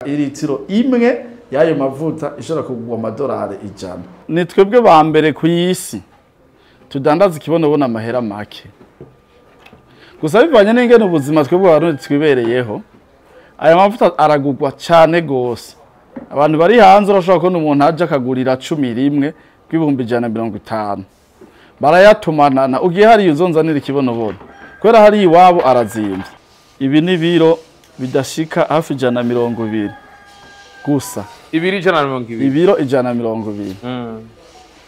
Iritiro imwe y'ayo mavuta ishobora kugurwa amadolari 100. Ni twebwe ba mbere ku isi tudandaza ikibonobono amahera make. Gusa bivanye n'ingene ubuzima twebwe abarundi twibereyeho, aya mavuta aragurwa cane gose. Abantu bari hanze urashobora kubona umuntu aje akagurira 11 kw'ibihumbi 150. Barayatumanana, ugiye hariya uzonzanira ikibonobono. Kubera hariya iwabo arazimvye. Ibi ni biro bidashika hafi 120 gusa. Ibiri 120. Ibiro 120.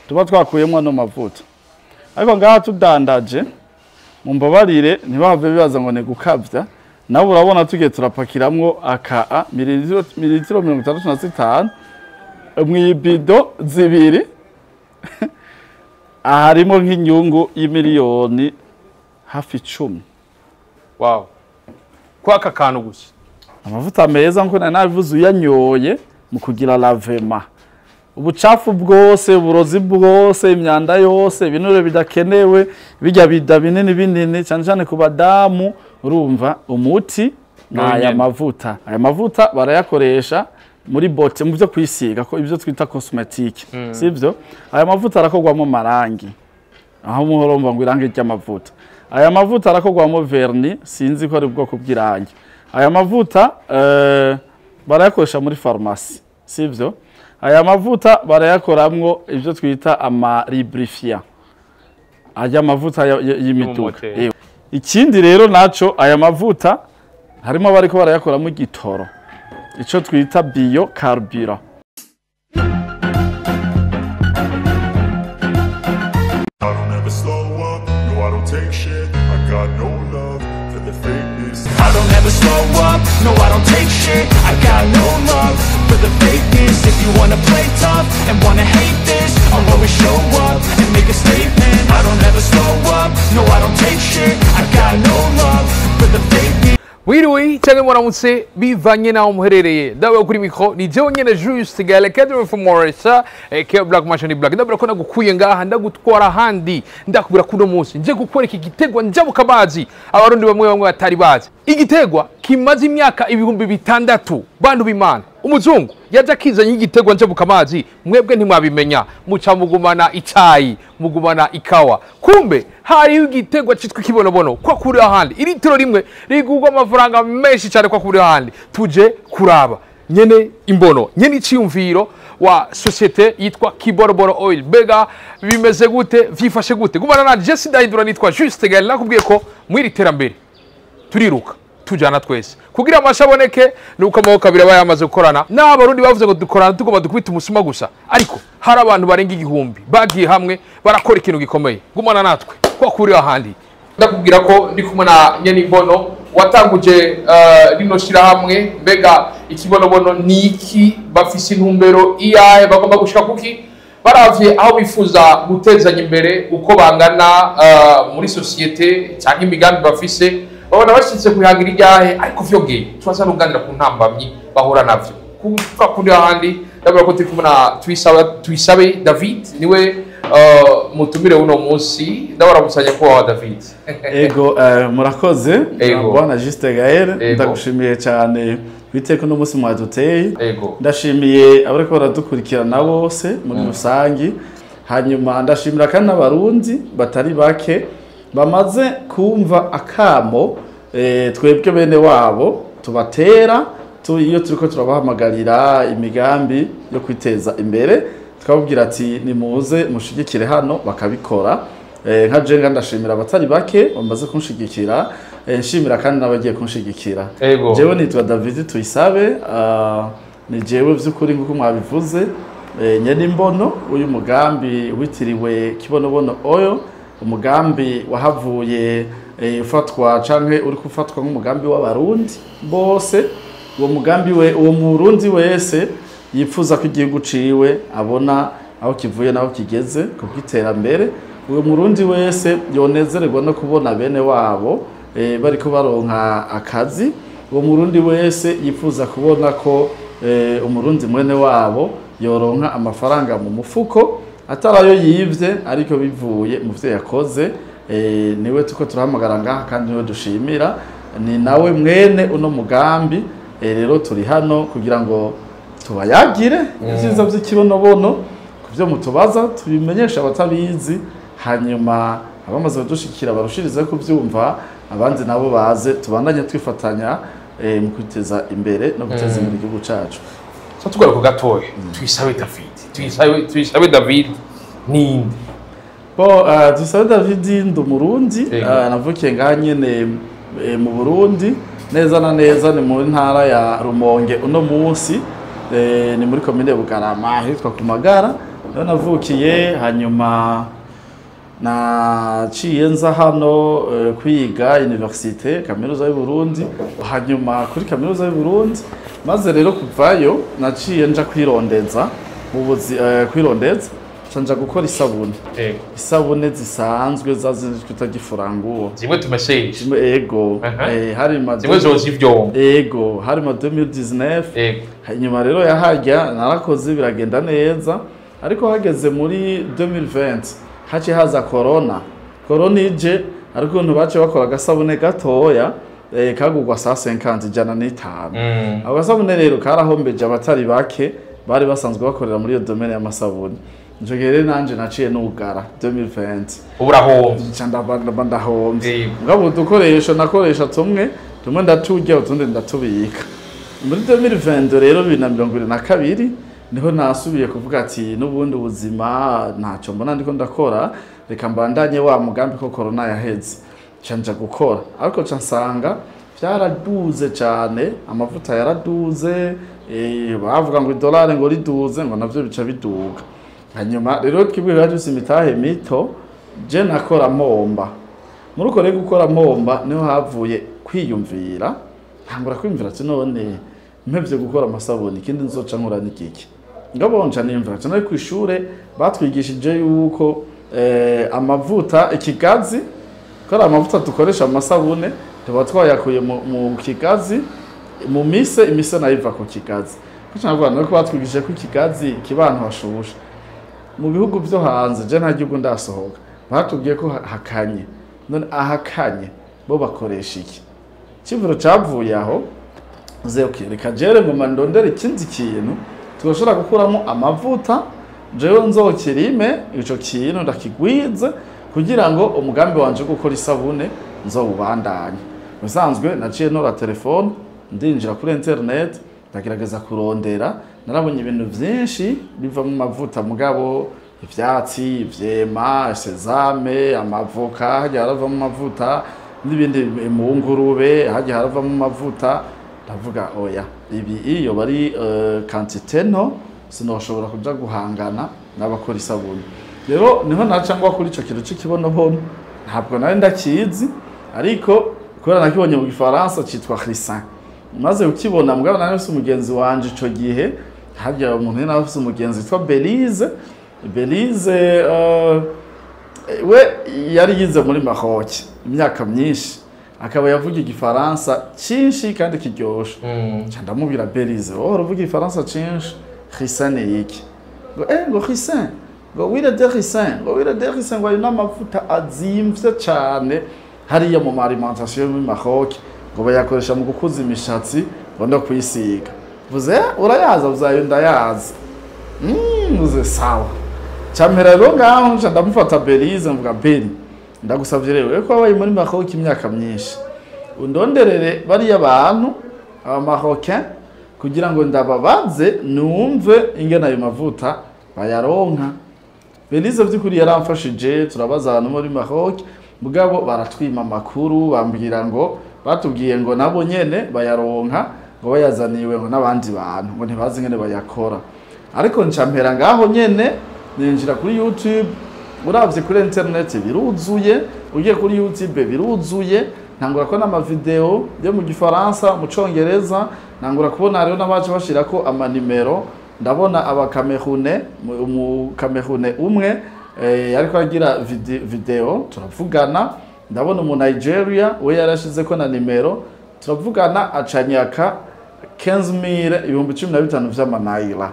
Tuba twakuyemwo ano mavuta. Ariko ngaha tudandaje, mumbabarire ntibahave bibaza ngo ni gukavya, nawe urabona tugiye turapakiramwo aka mililitiro 65 mw'ibido zibiri, harimo nk'inyungu y'imiliyoni hafi 10. Wow. Kwa aka kantu gusa. Amavuta meza nkuko nari nabivuze, uyanyoye mu kugira lavement, ubucafu bwose, uburozi bwose, imyanda yose, ibinure bidakenewe, bijya bida binini binini cyane cyane ku badamu, urumva umuti ni aya Nyene. mavuta. Aya mavuta barayakoresha muri beauté, mu byo kwisiga, ko ibyo twita cosmétique, sivyo? Aya mavuta arakorwamo amarangi, aho muhoromva ngo irangi ry'amavuta. Aya mavuta arakorwamo vernis, sinzi ko ari ubwoko bw'irangi. Aya mavuta barayakoresha muri farumasi, sivyo? Aya mavuta barayakoramwo ibyo twita ama lubrifiant, aya mavuta y'imiduga. Moteri. Ikindi rero naco, aya mavuta harimo abariko barayakoramo igitoro, ico twita bio carburant. I don't ever slow up, no, I don't take shit. I got no love for the fakeness. I don't ever slow up, no, I don't take shit. I got no love for the fakeness. If you wanna play tough and wanna hate this, I'll always show up and make a statement. I don't ever slow up, no, I don't take shit. I got no love for the fakeness. Wiriwe cyangwa muramutse bivanye naho muherereye. Ndabaye kuri micro ni jewe nyene Juste Gale Cadre from Morisa aka Black Machine Black. Ndabura ko nagukuye ngaha ndagutwara ahandi, ndakubwira kuno munsi nje gukwereka igitegwa njabuka amazi abarundi bamwe bamwe batari bazi. Igitegwa kimaze imyaka 6000, bantu b'Imana. Umuzungu yaje akizanye igitegwa njabuka amazi, mwebwe ntimwabimenya, muca mugumana icayi, mugumana ikawa. Kumbe hariho igitegwa citwa ikibonobono kwa kuri ahandi. Iritiro rimwe rigurwa amafaranga menshi cyane kwa kuri ahandi. Tuje kuraba nyene imbono, nyene iciyumviro wa société yitwa Kibonobono Oil. Mbega bimeze gute, vyifashe gute? Gumana nanje, Jesse Ndahindura, nitwa Juste Gaël. Nakubwiye ko mwiri terambere turiruka tujana twese kugira amasha aboneke, nuko amaboko abiri aba yamaze gukorana. N'abarundi bavuze ngo dukorana tugomba dukubita umusuma gusa, ariko hari abantu barenga 1000 bagiye hamwe barakora ikintu gikomeye. Gumana natwe kwa kuri ahandi. Ndakubwira ko ndi kumwe na Nyenimbono watanguje rino shirahamwe. Mbega ikibonobono ni iki? Bafise intumbero iyahe? Bagomba gushika kuki? Baravye aho bifuza gutezanya imbere uko bangana muri société cyangwa imigambi bafise, babona bashitse kwihangira iryahe? Ariko vyongeye turaza nuganira ku ntambamyi bahura navyo kwa kundi ahandi. Ndabona ko turi kumwe na Tuyisabe David, niwe mutumire uno munsi. Ndabona kuba David. Ego, murakoze. Ego. Bwana Juste Gaël, Ego. ndagushimiye cyane biteko no munsi mwaduteye. Ego. Ndashimiye abariko baradukurikirana bose muri rusangi. Hanyuma ndashimira kandi n'abarundi batari bake bamaze kumva akamo twebwe bene wabo tubatera iyo turiko turabahamagarira imigambi yo kwiteza imbere, tukababwira ati nimuze mushigikire hano, bakabikora. Nka jenga ndashimira abatari bake bamaze kunshigikira, nshimira kandi n'abagiye kunshigikira. Ego. Jewe nitwa David Tuyisabe, ni jewe vy'ukuri nk'uko mwabivuze, nyene imbono uyu mugambi witiriwe Kibonobono Oil, umugambi wahavuye ufatwa canke uri kufatwa nk'umugambi w'abarundi bose. Uwo mugambi we, uwo murundi wese yifuza ko igihugu ciwe abona aho kivuye n'aho kigeze ku bw'iterambere, uwo murundi wese yonezererwa no kubona bene wabo bariko baronka akazi, uwo murundi wese yifuza kubona ko umurundi mwene wabo yoronka amafaranga mu mufuko atari ayo yivye ariko bivuye mu vyo yakoze, niwe tuko turahamagara ngaha kandi niwe dushimira, ni nawe mwene uno mugambi. Rero turi hano kugira ngo tubayagire ibyiza by'ikibonobono, ku byo mutubaza tubimenyesha abatabizi, hanyuma abamaze kudushikira barushirize kubyumva, abandi nabo baze tubandanye twifatanya mu kwiteza imbere no guteza imbere igihugu cacu. So tugaruka gatoya, Tuyisabe David, Tuyisabe David ninde? Bon, Tuyisabe David ndi Umurundi, navukiye ngaha nyene mu Burundi, neza na neza ni mu ntara ya Rumonge uno munsi, ni muri komine Bugarama ahitwa ku Magara, niho navukiye. Hanyuma naciye nza hano kwiga université, kaminuza y'u Burundi. Hanyuma kuri kaminuza y'u Burundi maze rero kuvayo naciye nja kwirondeza mu buzi, kwirondeza nca nja gukora isabune, isabune zisanzwe za zindi twita gifuranguo. Zimwe tumesheje. Ego. Hari ma Zimwe zoza ivyombo. Ego, hari ma 2019. Hanyuma rero yahajya narakoze biragenda neza, ariko hageze muri 2020 haciye haza corona. Corona ije, ariko ukuntu baciye bakora agasabune gatoya, kagurwa 150, 105. Ako gasabune rero karahombeje abatari bake bari basanzwe bakorera muri iyo domaine y'amasabune. Ico gihe rero nanje naciye nugara 2020. Ubu urahomvye. Nca ndaba ndahomvye. Mugabo udukoresho nakoresha tumwe tumwe ndaturya, utundi ndatubika. Muri 2020 rero, 2022, niho nasubiye kuvuga ati n'ubundi ubuzima ntacyo mbona ndiko ndakora, reka mbandanye wa mugambi ko corona yaheze. Nca nja gukora, ariko nca nsanga vyaraduze cane, amavuta yaraduze, bavuga ngo idolari ngo riduze, ngo navyo bica biduga. Hanyuma rero twebwe dufise imitahe mito, je nakora mpomba. Muri uko rero gukora mpomba niho havuye kwiyumvira, ntangura kwiyumvira ati none mpevye gukora amasabuni, ikindi nzoca nkora ni giki? Ngabo nca niyumvira ati none kw'ishure batwigishije yuko amavuta ikigazi, ko ari amavuta dukoresha mu masabune, tuba twayakuye mu kigazi, mu mise, imise nayo iva ku kigazi. Kuko navuga nuko batwigishije ko ikigazi kiba ahantu hashushe. Mu bihugu vyo hanze, je nta gihugu ndasohoka, batubwiye ko hakanye. None ahakanye bo bakoresha iki? Iciyumviro cavuye aho nze, okay, reka jere nguma ndondere ikindi kintu tugashobora gukuramo amavuta, jewe nzokirime ico kintu ndakigwize kugira ngo umugambi wanje wo gukora isabune nzowubandanye. Musanzwe naciye ntora telefone, ndinjira kuri internet, ndagerageza kurondera, narabonye ibintu vyinshi biva mu mavuta, mugabo ivyatsi, ivyema, sésame, amavoka harya harava mu mavuta, n'ibindi mu ngurube harya harava mu mavuta. Ndavuga oya, ibi iyo bari quantité nto sinoshobora kuja guhangana n'abakora isabune. Rero niho naca ngwa kuri ico kintu c'ikibonobono, ntabwo nari ndakizi, ariko kubera nakibonye mu gifaransa citwa ricin. Maze ukibona, mugabo nari mfise umugenzi wanje ico gihe, harya umuntu yari afise umugenzi witwa Belize. Belize we yari yize muri Maroc imyaka myinshi, akaba yavuga igifaransa cinshi kandi kiryoshe. Nca ndamubwira: "Belize, wowe uravuga igifaransa cinshi, ricin ni iki?" Ngo ngo ricin, ngo huile de ricin, ngo huile de ricin, ngo ayo n'amavuta azimvye cane hariya mu alimentation yo muri Maroc, ngo bayakoresha mu gukuza imishatsi ngo no kwisiga. Vuze: "Urayaza?" Vuze: "Ayo ndayazi." Vuze: "Sawa." Campera rero ngaho nca ndamufata Belize, mvuga: "Beli, ndagusavye rero ko wabaye muri Maroc imyaka myinshi, undonderere bariya bantu aba Marocain kugira ngo ndababaze numve ingene ayo mavuta bayaronka." Belize vy'ukuri yaramfashije, turabaza abantu muri Maroc, mugabo baratwima amakuru, bambwira ngo batubwiye ngo nabo nyene bayaronka ngo bayazaniwe ngo n'abandi bantu, ngo ntibazi ingene bayakora. Ariko nca mpera ngaho nyene, ninjira kuri YouTube, uravye kuri internet biruzuye, ugiye kuri YouTube biruzuye. Ntangura kubona amavideo yo mu gifaransa, mu congereza, ntangura kubona hariho n'abaje bashirako amanimero. Ndabona abakamerune, mu Cameroune umwe yariko agira video turavugana, ndabona umu Nigeria we yarashizeko na nimero, turavugana, acanyaka 15000, 15,000 vy'amanayira.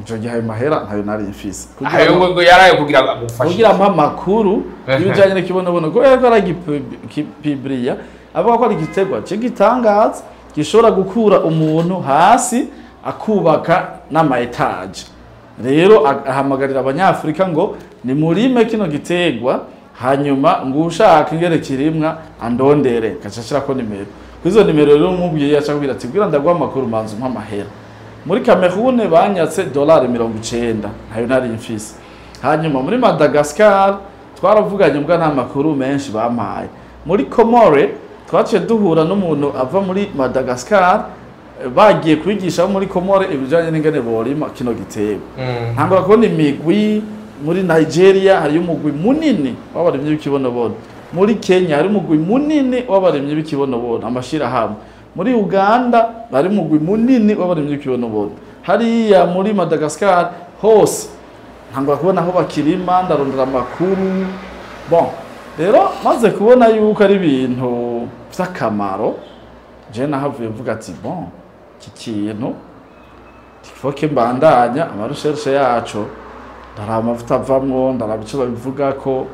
Ico gihe ayo mahera ntayo nari mfise. Kugira Ayo ngo yaraye kugira ngo agufashe. Kugira ampa amakuru y'ibijanye n'ikibonobono, kubera ko aragipibriya avuga ko ari igiterwa c'igitangaza. gishobora gukura umuntu hasi akubaka n'ama étages. Rero ahamagarira Abanyafrika ngo ni murime kino gitegwa, hanyuma ngo ushaka ingere kirimwa andondere, gaca ashirako nimero. Kuri izo nimero rero umubwiye yaca akubwira ati bwira ndaguha amakuru, manzu umpe amahera. Muri Cameroon banyatse $90, ntayo nari mfise. Hanyuma muri Madagascar twaravuganye, mbwa nta makuru menshi bampaye. Muri Comore twaciye duhura n'umuntu ava muri Madagascar, bagiye kwigisha abo muri Comore ibijanye n'ingene borima kino giterwa. Ntangura kubona imigwi. Muri Nigeria hariyo umugwi munini w'abarimyi b'ikibonobono, muri Kenya hari umugwi munini w'abarimyi b'ikibonobono, amashirahamwe, muri Uganda hari umugwi munini w'abarimyi b'ikibonobono, hariya muri Madagascar hose ntangura kubona aho bakirima, ndarondera amakuru. Bon, rero maze kubona yuko ari ibintu vy'akamaro, je nahavuye mvuga ati bon, iki kintu tifoke mbandanya ama recherches yaco, ndaraba amavuta avamwo, ndaraba ico babivugako.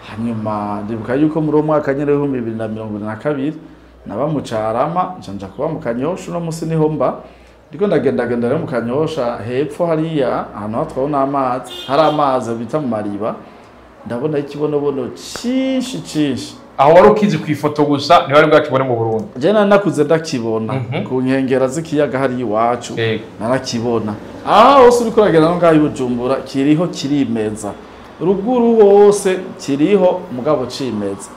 Hanyuma ndibuka yuko muri uwo mwaka nyene w'2022 naba mu Carama, nca nja kuba mu Kanyosha. Uno musi niho mba. Ndiko ndagendagenda rero mu Kanyosha hepfo hariya ahantu hatwawe n'amazi, hari amazi bita mu Mariba, ndabona ikibonobono cinshi cinshi. Aho wari ukizi ku ifoto gusa, ntiwari bwakibone mu Burundi? Je nari nakuze ndakibona ku nkengera z'ikiyaga hariya iwacu. Narakibona aha hose uriko uragenda no ngaho i Bujumbura kiriho kirimeza, ruguru hose kiriho mugabo cimeza.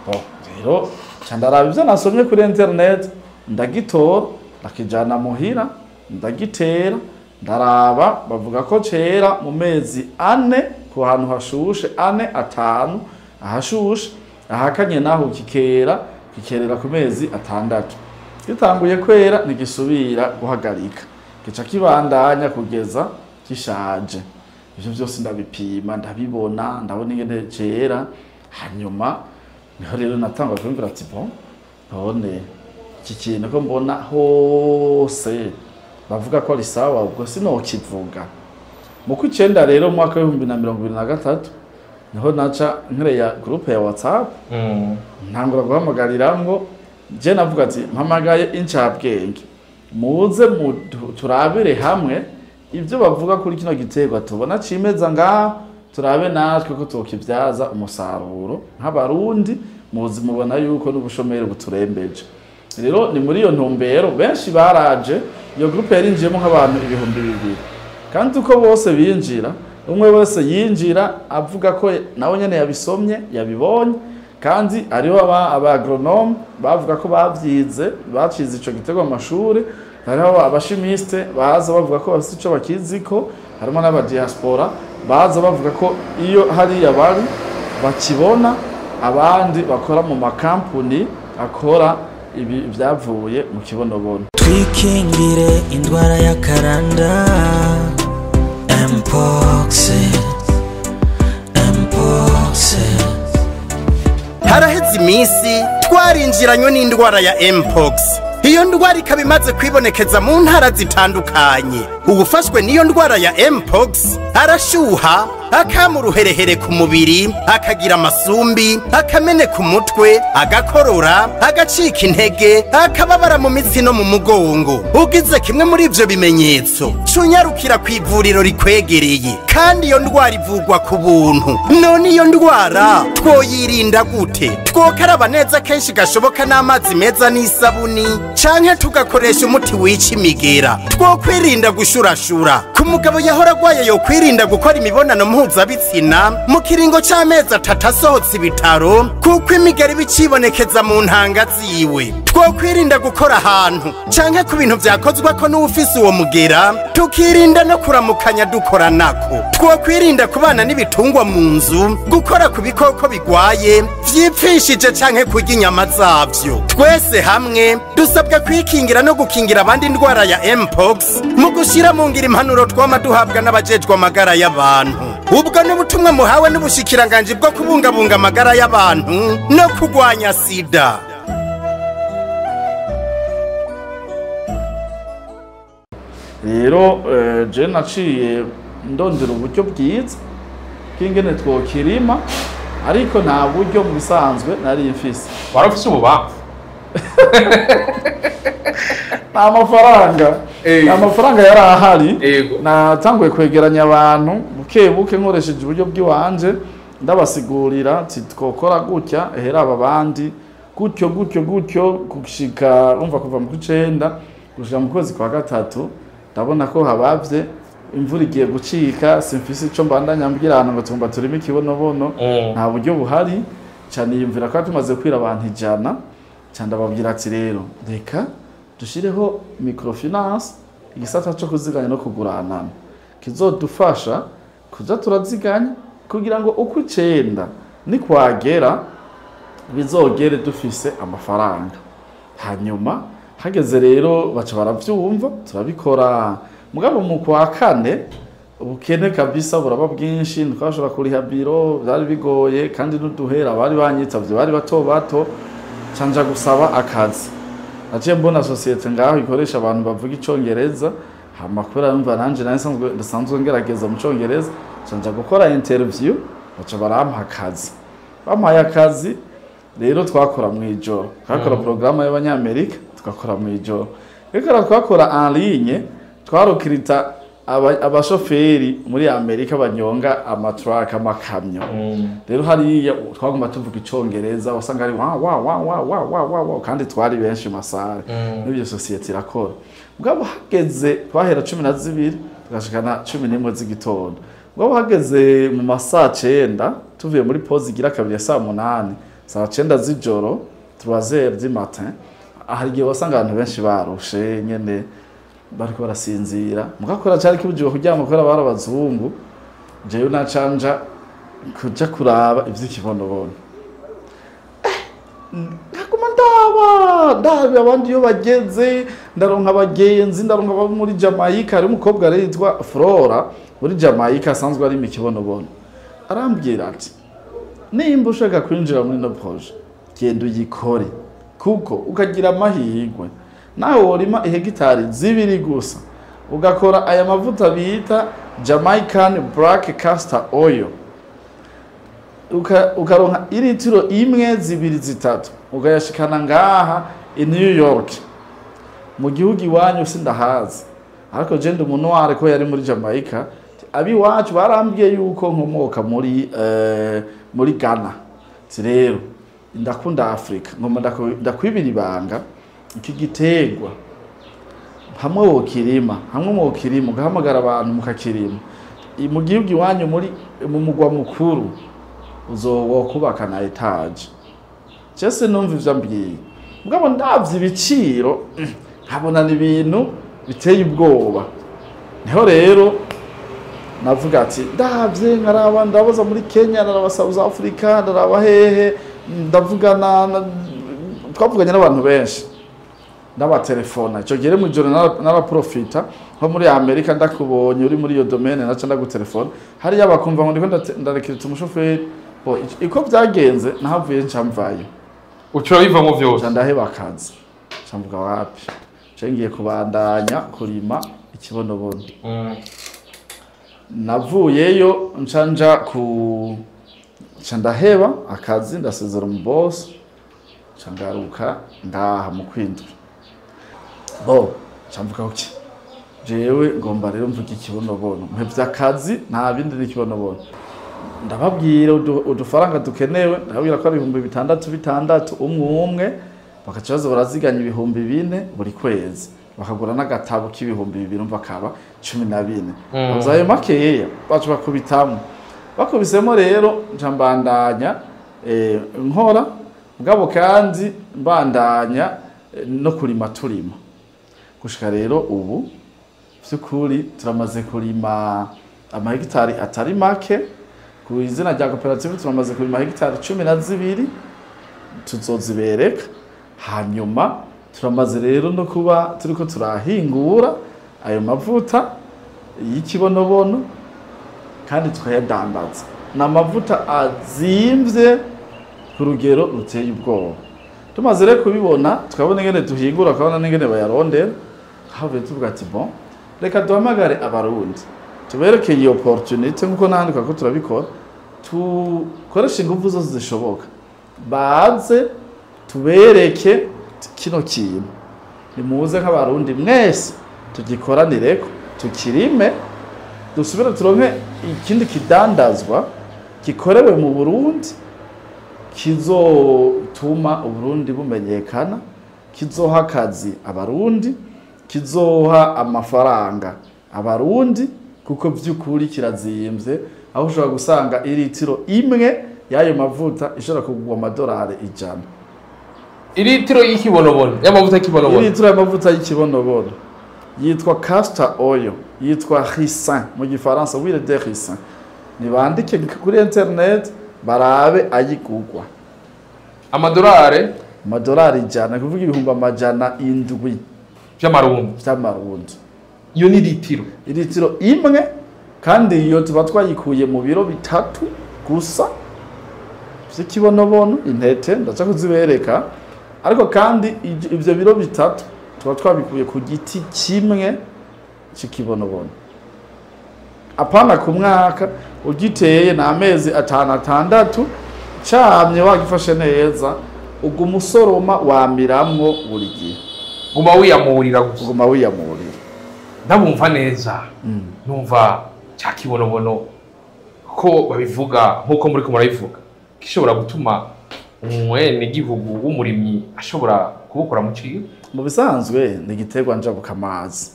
Bon, rero nca ndaraba ivyo nasomye kuri internet, ndagitora, ndakijana muhira, ndagitera, ndaraba bavuga ko cera mu mezi 4 ku hantu hashushe, 4, 5 ahashushe, ahakanye naho kikera, kikerera ku mezi 6. Gitanguye kwera ntigisubira guhagarika, gica kibandanya kugeza gishaje. Ivyo vyose ndabipima, ndabibona, ndabona ingene cera. Hanyuma niho rero natangwa kwiyumvira ati bon, none iki kintu ko mbona hose bavuga ko ari sawa, ubwo sinokivuga. Mu kw'icenda rero mu mwaka w'2023 niho naca nkereya groupe ya WhatsApp, ntangura guhamagarira ngo je navuga ati mpamagaye incabwenge, muze turabire hamwe ibyo bavuga kuri kino giterwa tubona cimeza ngaha, turabe natwe ko tokivyaza umusaruro nk'Abarundi. Muzi mubona yuko n'ubushomeri buturembeje. Rero ni muri iyo ntumbero benshi baraje. Iyo groupe yarinjiyemo nk'abantu 2000, kandi uko bose binjira, umwe wese yinjira avuga ko nawe nyene yabisomye, yabibonye. Kandi hariho aba agronome bavuga ko bavyize, bacize ico giterwa mu mashuri, hariho aba chimistes baza bavuga ko bafite ico bakiziko, harimo n'aba diaspora baza bavuga ko iyo hariya bari bakibona, abandi bakora mu makampuni akora ibi vyavuye mu kibonobono. Twikingire indwara ya karanda Mpox, Mpox. Haraheze iminsi twarinjiranywe n'indwara ya Mpox. Iyo ndwara ikaba imaze kwibonekeza mu ntara zitandukanye. Uwufashwe n'iyo ndwara ya Mpox arashuha, akama uruherehere ku mubiri, akagira amasumbi, akameneka umutwe, agakorora, agacika intege, akababara mu mitsi no mu mugongo. Ugize kimwe muri ivyo bimenyetso, cunyarukira ku ivuriro rikwegereye. Kandi iyo ndwara ivurwa ku buntu. None iyo ndwara twoyirinda gute? Twokaraba neza kenshi gashoboka n'amazi meza n'isabuni, canke tugakoresha umuti wica imigera. Twokwirinda gushurashura. Ku mugabo yahora agwaye, yokwirinda gukora imibonano mpuzabitsina mu kiringo c'amezi 3 asohotse ibitaro, kuko imigera iba icibonekeza mu ntanga ziwe. Twokwirinda gukora ahantu canke ku bintu vyakozwako n'uwufise uwo mugera, tukirinda no kuramukanya dukoranako. Twokwirinda kubana n'ibitungwa mu nzu, gukora ku bikoko bigwaye vyipfishije canke kurya inyama zavyo. Twese hamwe dusabwa kwikingira no gukingira abandi indwara ya Mpox mu gushira mu ngiro impanuro twama duhabwa n'abajejwe amagara y'abantu. Ubwo n'ubutumwa muhawe n'ubushikiranganji bwo kubungabunga amagara y'abantu no kurwanya sida. Rero je naciye ndondera uburyo bwiza bw'ingene twokirima, ariko nta buryo mu bisanzwe nari mfise. Wari ufise ububamfu? Nta mafaranga, nta mafaranga yari ahari. Natanguye kwegeranya abantu buke buke, nkoresheje uburyo bw'iwanje, ndabasigurira ati twokora gutya, ehera aba bandi gutyo gutyo gutyo, gushika umva kuva mu kw'icenda gushika mu kwezi kwa gatatu, ndabona ko habavye, imvura igiye gucika, simfise ico mbandanya mbwira abantu ngo tumba turimo ikibonobono. Nta buryo buhari cyane. Yumvira ko tumaze kwira abantu 100 cyane, ndababwira ati rero reka dushireho microfinance, igisata cyo kuziganya no kuguranana kizodufasha kuza turaziganya, kugira ngo uko icenda nikwagera bizogere dufise amafaranga. Hanyuma hageze rero baca baravyumva, turabikora. Mugabo mu kwa kane ubukene kabisa buraba bwinshi, ntitwashobora kuriha biro, byari bigoye, kandi n'uduhera bari banyitavye bari bato bato. Canja gusaba akazi, naciye mbona société ngaho ikoresha abantu bavuga icongereza, hama kubera numva nanje nari nsanzwe ngerageza mu congereza, canja gukora interview, baca barampa akazi. Bampaye akazi rero, twakora mu ijoro, twakora porogaramu y'Abanyamerika, tugakora mu ijoro. Rero twakora en ligne, twarokirita abashoferi muri Amerika banyonga amatraka, amakamyo. Rero hariya twaguma tuvuga icongereza, wasanga ari wa wa wa wa wa wa wa wa, kandi twari benshi masare. N'ibyo société irakora. Mugabo hageze, twahera 12 tugashikana 11 z'igitondo. Mugabo hageze mu masaa 9, tuvuye muri pause igira kabiri ya saa 8, saa 9 z'ijoro, 3 heures du matin, hari igihe wasanga abantu benshi barushe nyene, bariko barasinzira. Mugakora cari kibujijwe kuryama kubera bari abazungu. Jewe nacanja kuja kuraba ivy'ikibonobono, nkaguma ndaba ndaba abandi iyo bageze, ndaronka abagenzi, ndaronka abo muri Jamaica. Hari umukobwa rero yitwa Flora muri Jamaica, asanzwe ari mu kibonobono, arambwira ati nimba ushaka kwinjira muri ino projet, genda uyikore, kuko ukagira amahirwe nawe worima ihegitari 2 gusa, ugakora aya mavuta bita Jamaican Black Castor Oil, ukaronka iritiro 1, 2, 3, ukayashikana ngaha i New York, mu gihugu iwanyu sindahazi, ariko je ndi umuntu ko yari muri Jamaica, abiwacu barambwiye yuko nkomoka muri Ghana. Ati rero ndakunda Afrika, ngomba ndakwibira ibanga: iki giterwa hamwe wokirima, hamwe wokirima, ugahamagara abantu mukakirima mu gihugu iwanyu, muri mu mugwa mukuru uzowokubaka na étage. Jese numva ivyo ambwiye, mugabo ndavye ibiciro nkabona ni ibintu biteye ubwoba. Niho rero navuga ati ndavye, nkaraba, ndabaza muri Kenya, ndaraba South Africa, ndaraba hehe, ndavugana twavuganye n'abantu benshi, ndabatelefona. Ico gihe mu ijoro naraprofita nko muri Amerika, ndakubonye uri muri iyo domaine, naca ndagutelefona hariya, bakumva ngo ndiko ndarekirita umushoferi. Bo iko vyagenze, nahavuye nca mvayo. Uca bivamo vyose? Nca ndaheba akazi, nca mvuga wapi, nca ngiye kubandanya kurima ikibonobono. Navuyeyo nca nja ku nca ndaheba akazi, ndasezera mu boss, nca ngaruka ngaha mu kwindwi. Bo nca mvuga uki jewe ngomba rero mvuga ikibonobono, mpevye akazi, nta bindi n'ikibonobono. Ndababwira udufaranga dukenewe, ndababwira ko ari 6000 6 umwe umwe, bakaca baza baraziganya 4000 buri kwezi, bakagura n'agatabo k'2000, umva akaba 14. Ayo makeya baca bakubitamwo, bakubisemo rero nca mbandanya nkora, mugabo kandi mbandanya no kurima, turima gushika rero ubu vy'ukuri turamaze kurima amahegitari atari make. Ku izina rya koperative turamaze kurima hegitari 12, tuzozibereka. Hanyuma turamaze rero no kuba turiko turahingura ayo mavuta y'ikibonobono kandi tukayadandaza. Ni amavuta azimvye ku rugero ruteye ubwoba. Tumaze rero kubibona, tukabona ingene duhingura, tukabona n'ingene bayarondera, havuye tuvuga ati bon, reka duhamagare Abarundi, tubereke iyi opportunité, nkuko n'ahandi ko turabikora, tukoreshe ingufu zose zishoboka, baze tubereke kino kintu. Nimuze nk'abarundi mwese tugikoranireko, tukirime, dusubire turonke ikindi kidandazwa gikorewe mu Burundi, kizotuma Uburundi bumenyekana, kizoha akazi abarundi, kizoha amafaranga abarundi, kuko vy'ukuri kirazimvye, aho ushobora gusanga iritiro imwe y'ayo mavuta ishobora kugurwa amadolari 100. Iritiro y'ikibonobono, y'amavuta y'ikibonobono. Iritiro y'amavuta y'ikibonobono yitwa castor oil, yitwa ricin mu gifaransa, huile de ricin. Nibandike kuri internet barabe ayigurwa. Amadolari? Amadolari 100, kuvuga 700,000 vy'amarundi. Vy'amarundi. Iyo ni litiro. Iritiro imwe, kandi iyo tuba twayikuye mu biro 3 gusa vy'ikibonobono, intete ndaca kuzibereka, ariko kandi ivyo biro 3 tuba twabikuye ku giti kimwe c'ikibonobono. Apana ku mwaka, ugiteye na amezi 5 6 camye wagifashe neza, uguma usoroma wamiramwo buri gihe. Guma wiyamurira gusa. Uguma wiyamurira. Ndabumva neza. Numva cya kibonobono ko babivuga nkuko muri ko murabivuga, gishobora gutuma umwene gihugu w'umurimyi ashobora kubukora mu ciwe. Mu bisanzwe ni igiterwa njabukamazi.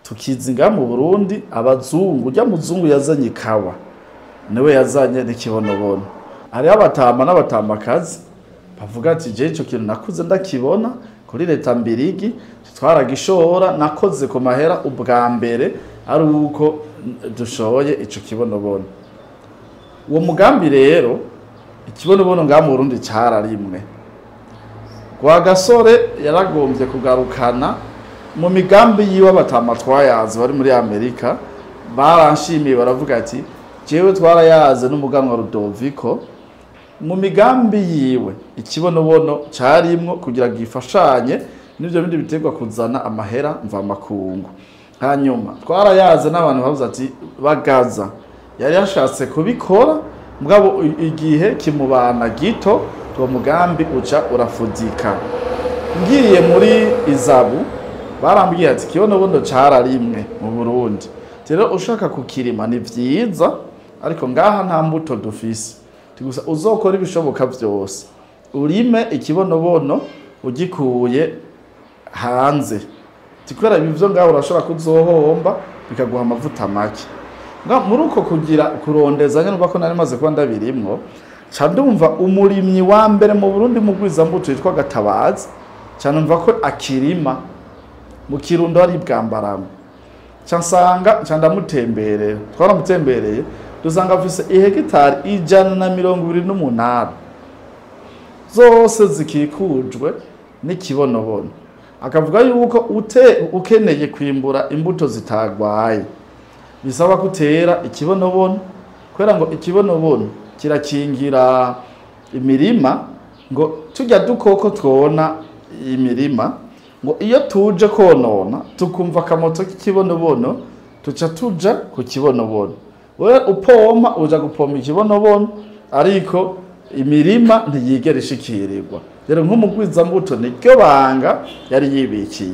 Tukizinga mu Burundi, abazungu, urya muzungu yazanye ikawa niwe yazanye n'ikibonobono. Hariho abatama n'abatamakazi bavuga ati je ico kintu nakuze ndakibona kuri leta mbirigi, twaragishora, nakoze ku mahera ubwa mbere ari uko dushoboye ico kibonobono. Uwo mugambi rero, ikibonobono ngaha mu Burundi cararimwe. Rwagasore yaragombye kugarukana mu migambi yiwe. Abatama twayaze bari muri Amerika baranshimiye, baravuga ati jewe twarayaze n'umuganwa Rudoviko, mu migambi yiwe ikibonobono carimwo kugira gifashanye n'ivyo bindi biterwa kuzana amahera mvamakungu. Hanyuma twarayaze n'abantu bavuze ati Bagaza yari yashatse kubikora, mugabo igihe kimubana gito, uwo mugambi uca urafudika. Ngiye muri Izabu barambwiye ati ikibonobono cararimwe mu Burundi, rero ushaka kukirima ni vyiza, ariko ngaha nta mbuto dufise, gusa uzokora ibishoboka vyose urime ikibonobono ugikuye hanze, kubera ibivyo ngaho urashobora kuzohomba bikaguha amavuta make. Muri uko kugira kurondeza nyene, ko nari maze kuba ndabirimwo, ca ndumva umurimyi wa mbere mu Burundi mu gwizambuto yitwa Gatabazi, ca numva ko akirima mu Kirundo ari Bwambarangwe. Ca nsanga ca ndamutemberera, twaramutembereye dusanga afise ihegitari 128 zose zikikujwe n'ikibonobono. Akavuga yuko ukeneye kwimbura imbuto zitagwaye bisaba gutera ikibonobono, kubera ngo ikibonobono kirakingira imirima, ngo tujya dukoko twona imirima, ngo iyo tuje konona tukumva akamoto k'ikibonobono tuca tuja ku kibonobono. Wewe upompa uja gupompa ikibonobono, ariko imirima ntiyigera ishikirirwa. Rero nk'umugwizambuto niryo banga yari yibikiye.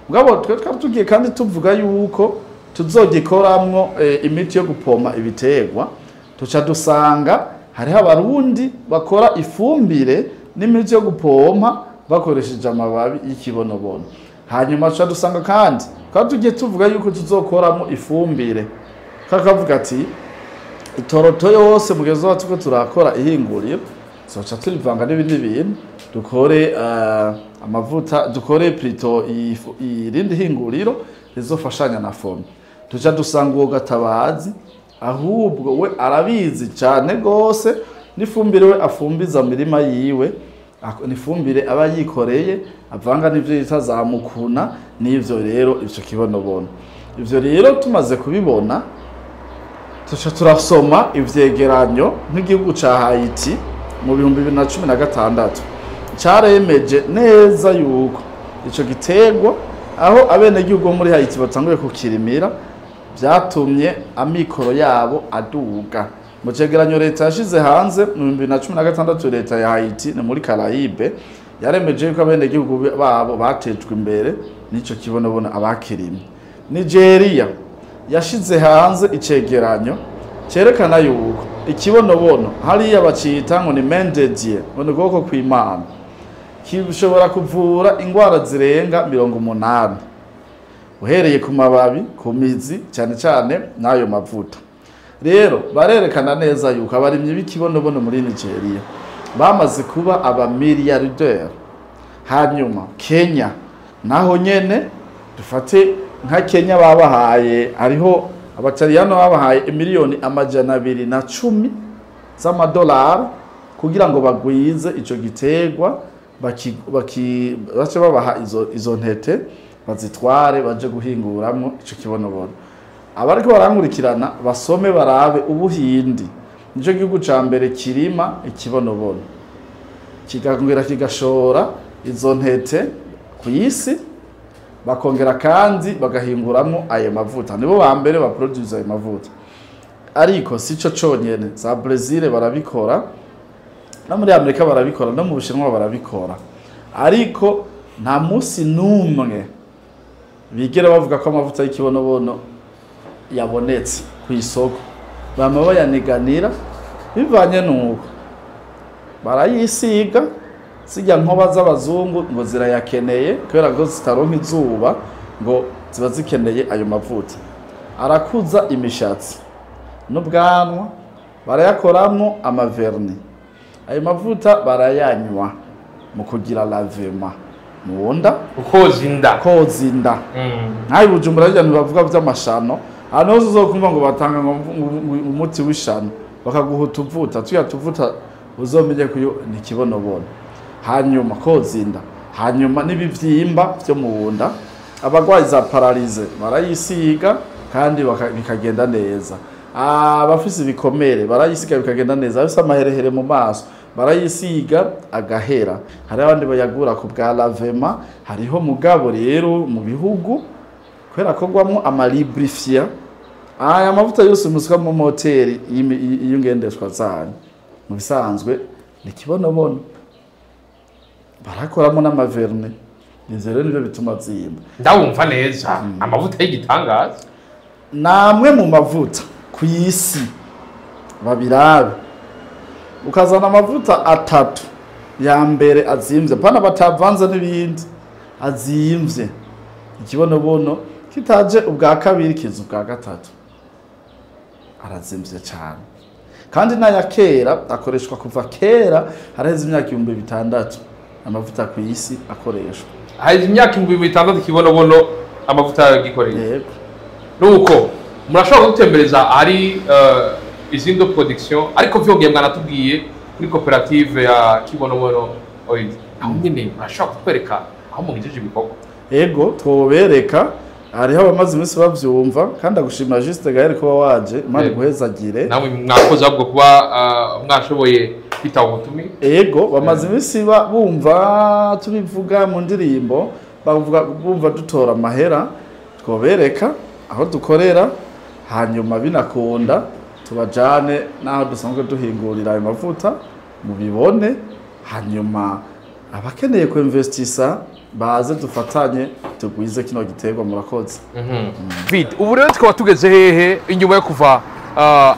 Mugabo twe twari tugiye kandi tuvuga yuko tuzogikoramwo imiti yo gupompa ibiterwa, tuca dusanga hariho abarundi bakora ifumbire n'imiti yo gupompa bakoresheje amababi y'ikibonobono. Hanyuma tuca dusanga kandi twari tugiye tuvuga yuko tuzokoramo ifumbire, kakavuga ati itoroto yose mugezi wacu ko turakora ihinguriro, tuzoca turivanga n'ibindi bintu dukore amavuta, dukore plutôt irindi hinguriro rizofashanya na fomi. Tuca dusanga uwo Gatabazi ahubwo we arabizi cyane gose, n'ifumbire we afumbiza mirima yiwe, n'ifumbire aba yikoreye avanga n'ivyo yita za mukuna n'ivyo rero ivyo kibonobono. Ivyo rero tumaze kubibona tuca turasoma ivyegeranyo nk'igihugu ca Haiti mu 2016 caremeje neza yuko ico giterwa aho abenegihugu bo muri Haiti batanguye kukirimira vyatumye amikoro yabo aduga. Mu cegeranyo leta yashize hanze mu 2016, leta ya Haiti ni muri Caraïbe yaremeje yuko abenegihugu babo batejwe imbere n'ico kibonobono abakirimye. Nigeria yashize hanze icegeranyo cerekana yuko ikibonobono hariya bacita ngo ni mendedie, ngo ni ukuboko kw'Imana, kishobora kuvura ingwara zirenga 80 uhereye ku mababi, ku mizi, cyane cyane n'ayo mavuta. Rero barerekana neza yuko abarimyi b'ikibonobono muri Nigeria bamaze kuba abamiliyarderi. Hanyuma Kenya naho nyene, dufate nka Kenya babahaye, hariho abataliyano babahaye miliyoni 210 z'amadolari kugira ngo bagwize ico giterwa, bace babaha izo ntete bazitware baje guhinguramwo ico kibonobono. Abariko barankurikirana basome barabe, Ubuhindi nico gihugu ca mbere kirima ikibonobono, kikongera kigashora izo ntete ku isi, bakongera kandi bagahinguramwo ayo mavuta. Nibo ba mbere baproduce ayo mavuta. Ariko sico conyene, za Brazil barabikora, no muri Amerika barabikora, no mu Bushinwa barabikora, ariko nta musi n'umwe bigera bavuga ko amavuta y'ikibonobono yabonetse ku isoko. Bama bayaniganira bivanye nuko barayisiga zijya nkoba z'abazungu ngo zirayakeneye, kubera ko zitaronka izuba ngo ziba zikeneye ayo mavuta. Arakuza imishatsi n'ubwanwa, barayakoramwo amaverni. Ayo mavuta barayanywa mu kugira lavema mu nda, Koza inda. Koza inda. Nkaho i Bujumbura hirya ntibavuga vy'amashano, ahantu hose uzokumva ngo batanga ngo umuti w'ishano, bakaguha utuvuta tuya tuvuta, uzomenye ko iyo ni ikibonobono. Hanyuma koza inda, hanyuma n'ibivyimba vyo mu nda, abagwayi za paralysie barayisiga kandi bikagenda neza, abafise ibikomere barayisiga bikagenda neza, abafise amaherehere mu maso barayisiga agahera. Hari abandi bayagura ku bwa lavema. Hariho mugabo rero mu bihugu kubera ko gwamwo amalibrifiant, aya mavuta yose musuka mu moteri y'ingendeshwa zanyu mu bisanzwe ni kibonobono, barakoramo n'amaverne. Ivyo rero nivyo bituma zimba. Ndawumva neza, amavuta y'igitangaza. Namwe mu mavuta ku isi babirabe, ukazana amavuta atatu ya mbere azimvye, pana batavanze n'ibindi, azimvye, ikibonobono kitaje ubwa kabiri kiza ubwa gatatu. Arazimvye cyane, kandi n'aya kera akoreshwa kuva kera, haraheze imyaka 6000 amavuta ku isi akoreshwa. Hari imyaka 6000 kibonobono amavuta yagikoreye. Yego. Nuko murashobora kudutembereza ahari izindi production, ariko vyongeye mwanatubwiye kuri koperative ya Kibonobono Oil, aho nyene murashobora kutwereka aho mugejeje ibikorwa? Ego, twobereka. Hariho abamaze iminsi bavyumva, kandi agushimira Juste Gaël kuba waje. Imana iguhezagire. Namwe mwakoze ahubwo kuba mwashoboye kwitaba ubutumire. Ego, bamaze iminsi bumva tubivuga mu ndirimbo, bavuga bumva dutora amahera. Twobereka aho dukorera, hanyuma binakunda tubajane n'aho dusanzwe duhingurira ayo mavuta mubibone, hanyuma abakeneye kuinvestisa baze dufatanye tugwize kino giterwa. Murakoze. Vite, ubu rero tukaba tugeze hehe inyuma yo kuva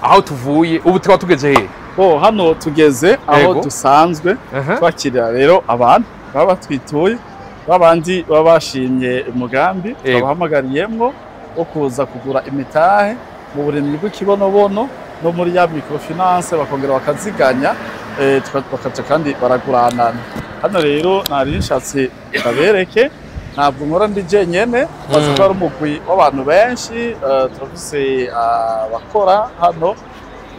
aho tuvuye? Ubu tukaba tugeze hehe? Bo hano tugeze aho dusanzwe twakirira rero abantu baba batwituye, babandi baba bashimye umugambi twabahamagariyemwo wo kuza kugura imitahe mu burimyi bw'ikibonobono no muri ya microfinance, bakongera bakaziganya, bakaca kandi baraguranana. Hano rero nari nshatse ndabereke, ntabwo nkora ndi jenyene, bazi ko ari umugwi w'abantu benshi, turafise abakora hano,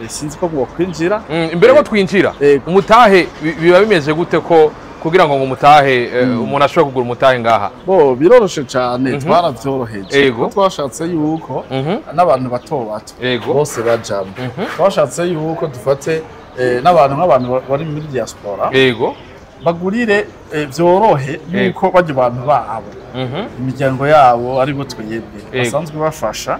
sinzi ko mwokwinjira. Imbere ko twinjira, umutahe biba bimeze gute ko kugira ngo umutahe umuntu ashobore kugura umutahe ngaha? Bo biroroshe cane, twaravyoroheje. Kuko twashatse yuko n'abantu bato bato bose bajamwo. Twashatse yuko dufate n'abantu nk'abantu bari muri diaspora bagurire, vyorohe yuko barya abantu babo, imiryango yabo aribo twebwe basanzwe bafasha,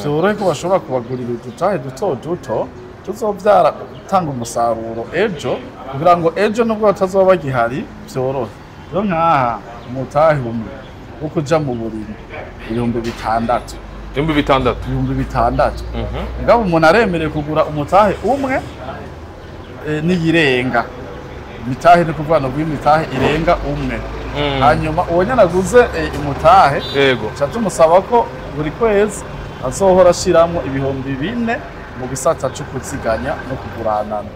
vyorohe ko bashobora kubagurira udutahe duto duto tuzovyara gutanga umusaruro ejo, kugira ngo ejo nubwo batazoba bagihari vyorohe. Rero nkaha umutahe umwe wo kuja mu burimyi 6000. 6000. 6000. Mugabo umuntu aremerewe kugura umutahe umwe n'iyirenga. Imitahe ni kuvuga ngo imitahe irenga umwe. Hanyuma uwo nyene aguze umutahe, Yego. ca tumusaba ko buri kwezi azohora ashiramwo 4000 mu gisata co kuziganya no kuguranana.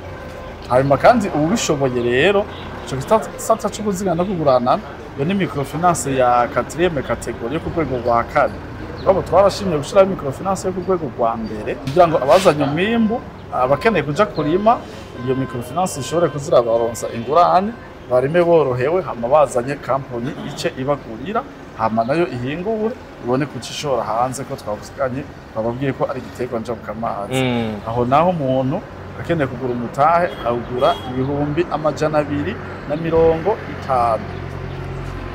Hanyuma kandi uwubishoboye rero, ico gisata co kuziganya no kuguranana, iyo ni microfinance ya 4e catégorie, yo ku rwego rwa kane. Mugabo twarashimye gushiraho microfinance yo ku rwego rwa mbere kugira ngo abazanye umwimbu, abakeneye kuja kurima, iyo microfinance ishobore kuzirabaronsa ingurane, barime borohewe, hama bazanye kampani ice ibagurira, hama nayo ihingure ibone kucishora hanze, ko twavuganye bababwiye ko ari igiterwa njabukamazi. Aho naho umuntu akeneye kugura umutahe awugura 250,000.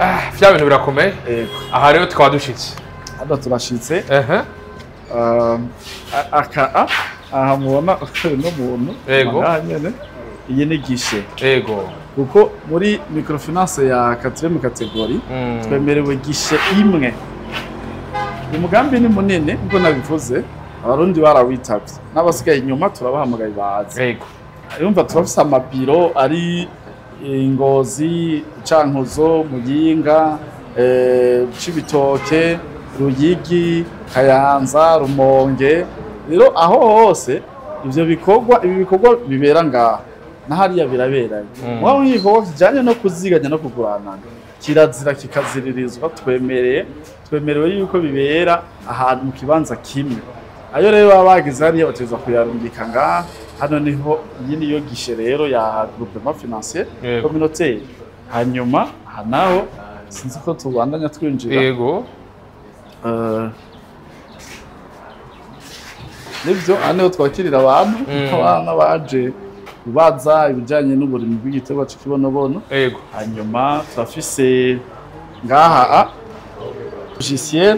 Ah, vya bintu birakomeye. Ego. Aha rero tukaba dushitse. Hano turashitse. Ehe. Aka aha mubona uno muntu Ego. ngaha nyene, iyi ni guichet. Ego. Kuko muri microfinance ya 4e catégorie twemerewe guichet imwe. Umugambi ni munini nkuko nabivuze, Abarundi barawitavye, n'abasigaye inyuma turabahamagaye baze. Ego. Urumva turafise amabiro ari Ngozi, Cankuzo, Muyinga, Cibitoke, Ruyigi, Kayanza, Rumonge. Rero aho hose ivyo bikorwa, ibi bikorwa bibera ngaha na hariya biraberayo. Mugabo nk'igikorwa kijanye no kuziganya no kuguranana kirazira kikaziririzwa, twemerewe yuko bibera ahantu mu kibanza kimwe. Ayo rero baba bagize hariya bategerezwa kuyarungika ngaha. Hano niho iyi niyo guichet rero ya groupement financier Yego. communautaire. Hanyuma aha naho sinzi ko tubandanya twinjira. Ego. Nibyo, aha niho twakirira abantu, abana baje kubaza ibijanye n'uburimyi bw'igiterwa c'ikibonobono. Ego. Hanyuma turafise ngaha logiciel,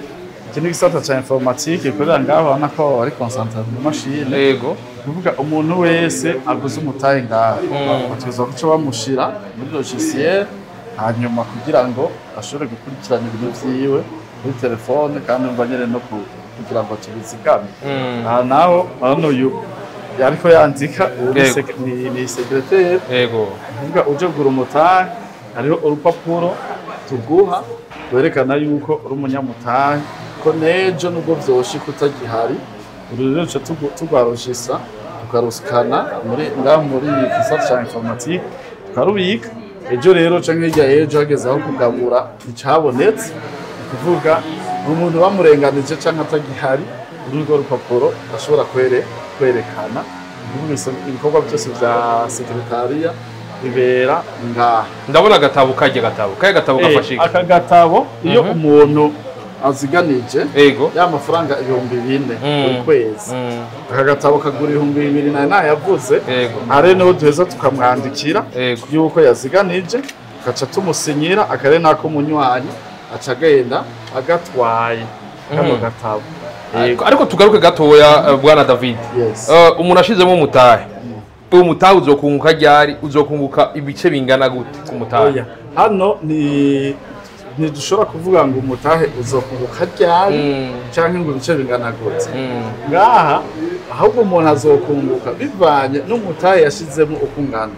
iki ni igisata ca informatique ikorera ngaho, urabona ko ari concentré mu mashine. Ego. Kuvuga umuntu wese aguze umutahe ngaha bategerezwa guca bamushira muri logiciel, hanyuma kugira ngo ashobore gukurikirana ibintu vyiwe kuri telefone, kandi umva nyene no kugira ngo tubizigame. Aha naho urabona uyu yariko yandika, ubu ni Yego. ni secrétaire. Ego. Kuvuga uje kugura umutahe, hariho urupapuro tuguha rwerekana yuko uri umunyamutahe, ko nejo nubwo vyoshika utagihari, uru rero duca tugwarujisa tukarusikana muri ngaho muri gisata ca informatique, tukarubika. Ejo rero canke hirya y'ejo hageze aho kugabura icabonetse, ni kuvuga umuntu bamurenganije canke atagihari, uru nirwo rupapuro ashobora kwerekana. Ni kuvuga ibikorwa byose vya secrétariat bibera ngaha. Ndabona agatabo, kajya gatabo. Kaya gatabo gafashe iki? Aka gatabo, iyo umuntu aziganije Ego. ya mafaranga 4000 buri kwezi, aka gatabo kagura 2000 nari nayavuze. Ego. Aha niho duheza tukamwandikira Ego. yuko yaziganije, tugaca tumusinyira akare nako umunywanyi aca agenda agatwaye kano gatabo. Ariko tugaruke gatoya, bwana David. Yes. Umuntu ashizemo umutahe, uwo mutahe uzokunguka ryari? Uzokunguka ibice bingana gute ku mutahe? Oya, hano ni ntidushobora kuvuga ngo umutahe uzokunguka ryari canke ngo ibice bingana gute ngaha, ahubwo umuntu azokunguka bivanye n'umutahe yashizemo uko ungana.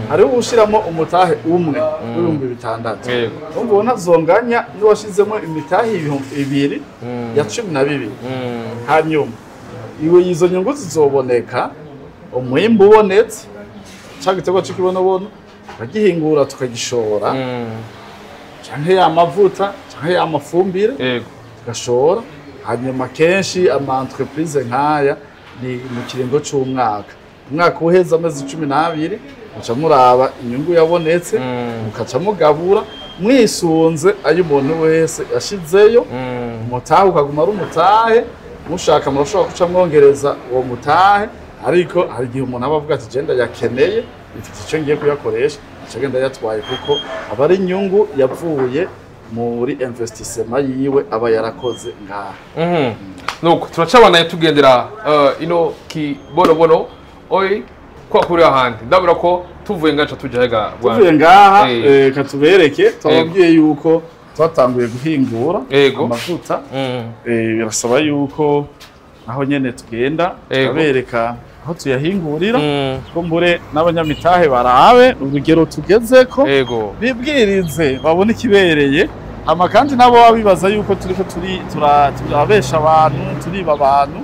Hariho uwushiramo umutahe umwe w'6000. Yego. Urumva uwo ntazonganya n'uwashizemo imitahe 2000 ya 12. Hanyuma iwe izo nyungu zizoboneka umwimbu ubonetse, ca giterwa c'ikibonobono tukagihingura tukagishora, canke ya mavuta canke ya mafumbire, Yego. tugashora. Hanyuma kenshi ama entreprise nk'aya ni mu kiringo c'umwaka, umwaka uheze amezi 12, muca muraba inyungu yabonetse, mukaca mugabura mwisunze ayo umuntu wese yashizeyo. Umutahe ukaguma ari umutahe, mushaka murashobora guca mwongereza uwo mutahe, ariko hari igihe umuntu aba avuga ati je ndayakeneye, ifite icyo ngiye kuyakoresha, aca agenda yatwaye, kuko aba ari inyungu yavuye muri investissement yiwe aba yarakoze ngaha. Nuko turacabanaye tugendera ino kibonobono oi kwa kuri ahandi, ndabura ko tuvuye ngaca tuja hega bwana. Tuvuye ngaha, Eh. katubereke, twababwiye yuko twatanguye guhingura Ego. amavuta. Birasaba yuko aho nyene tugenda tukabereka aho tuyahingurira, kumbure n'abanyamitahe barabe urugero tugezeko, bibwirize babone ikibereye. Hama kandi nabo baba bibaza yuko turiko turabesha abantu, turiba abantu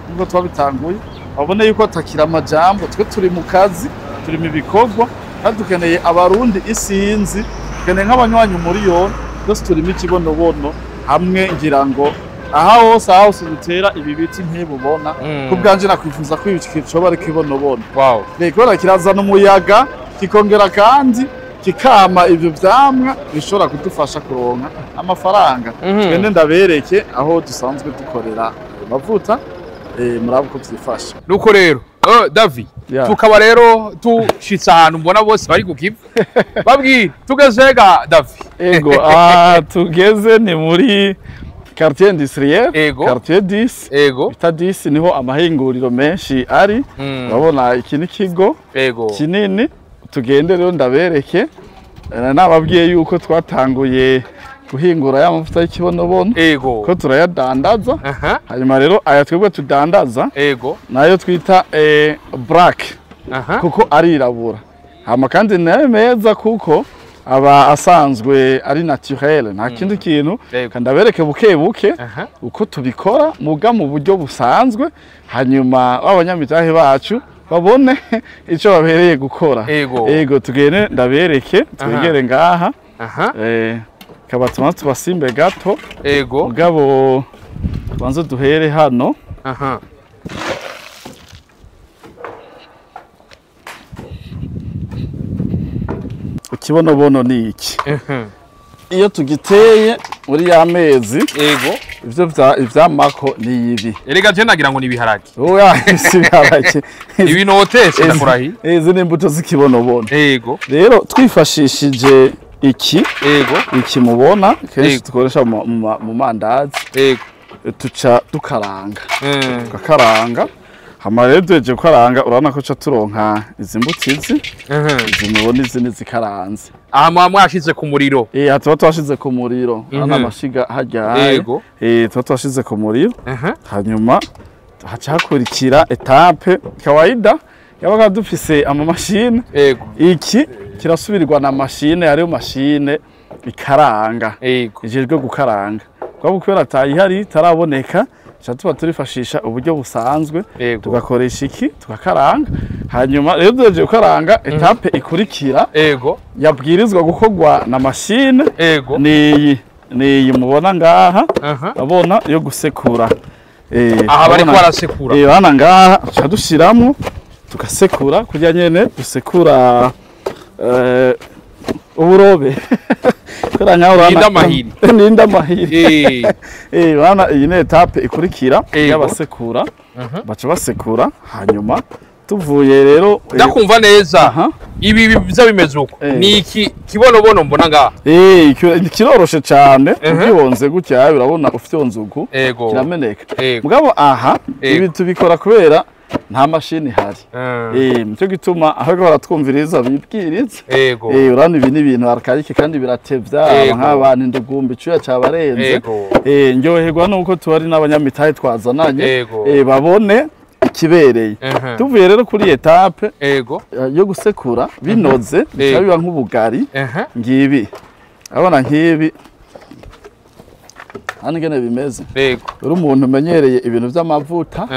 nubwo twabitanguye, babone yuko atakira amajambo. Twe turi mu kazi, turi mu bikorwa, kandi dukeneye Abarundi isinzi, dukeneye nk'abanywanyi umuriyoni. Twese turimo ikibonobono hamwe, ngira ngo aha hose dutera ibi biti nk'ibubona. Ku bwanje nakwifuza ko ibi coba ari kibonobono. Kubera kirazana umuyaga, kikongera kandi kikama ivyo vyamwa bishobora kudufasha kuronka amafaranga. Twende ndabereke aho dusanzwe dukorera ayo mavuta, murabe uko vyifashe. Nuko rero Davi, tukaba rero tushitse ahantu mbona bose bari kukiva. Babwire tugeze ga Davi. Ego, tugeze ni muri quartier industriel, quartier 10. Bita 10, niho amahinguriro menshi ari. Urabona iki ni ikigo kinini. Tugende rero ndabereke. Nababwiye yuko twatanguye guhingura ya mavuta y'ikibonobono, ko turayadandaza. Hanyuma rero aya twebwe tudandaza nayo twita black, kuko arirabura. Hama kandi nayo meza kuko aba asanzwe ari naturel, nta kindi kintu. Kandi abereke buke buke uko tubikora muga mu buryo busanzwe, hanyuma b'abanyamitahe bacu babone ico babereye gukora. Ego, tugende ndabereke, twegere ngaha. Kaba tubanze tubasimbe gato. Mugabo tubanze duhere hano. Ikibonobono ni iki? Iyo tugiteye muri ya mezi, ivyo ivyamako ni ibi. Erega je nagira ngo ni ibiharage. Oya, si ibiharage. Ibi notetse, ndakurahi. Izi ni imbuto z'ikibonobono. Rero twifashishije iki, iki mubona kenshi dukoresha mu mandazi, tuca dukaranga, tugakaranga. Hama rero duhejeje gukaranga, urabona ko ca turonka izi mbuto, izi izi mubona, izi ni zikaranze. Aha muba mwashize ku muriro. Aha tuba twashize ku muriro. Urabona amashiga harya. Tuba twashize ku muriro. Hanyuma haca hakurikira étape kawaida yabaga dufise ama mashine. Iki kirasubirwa na mashine, hariyo mashine ikaranga, ijejwe gukaranga. Twaba kubera atayihari, itaraboneka, tuca tuba turifashisha uburyo busanzwe, tugakoresha iki tugakaranga. Hanyuma rero duhejeje gukaranga, étape ikurikira yabwirizwa gukorwa na mashine niyi, niyi mubona ngaha. Urabona yo gusekura. Aha bariko urabona- barasekura. Hano ngaha tuca dushiramwo tugasekura kurya nyene dusekura uburobe. Kubera nkaho urabona- Ninda amahiri. Ninda amahiri. Urabona iyi ni étape ikurikira y'abasekura. Baca basekura, hanyuma tuvuye rero Ndakumva neza. Ibi biza bimeze uko. Ni iki kibonobono mbona ngaha? Kiroroshe cyane. Ugihonze gutya, urabona ufite uku, kirameneka. Mugabo aha ibi tubikora kubera nta mashini ihari. Nicyo gituma aho baratwumviriza bibwiriza. Urabona ibi ni ibintu archaïque kandi biratevya, nk'abantu indugumba icuya cabarenze. Ndyoherwa nuko tuba ari n'abanyamitahe twazananye, babone ikibereye. Tuvuye rero kuri étape yo gusekura binoze, bica biba nk'ubugari. Ngibi, abona nk'ibi hano ingene bimeze. Uri umuntu umenyereye ibintu vy'amavuta,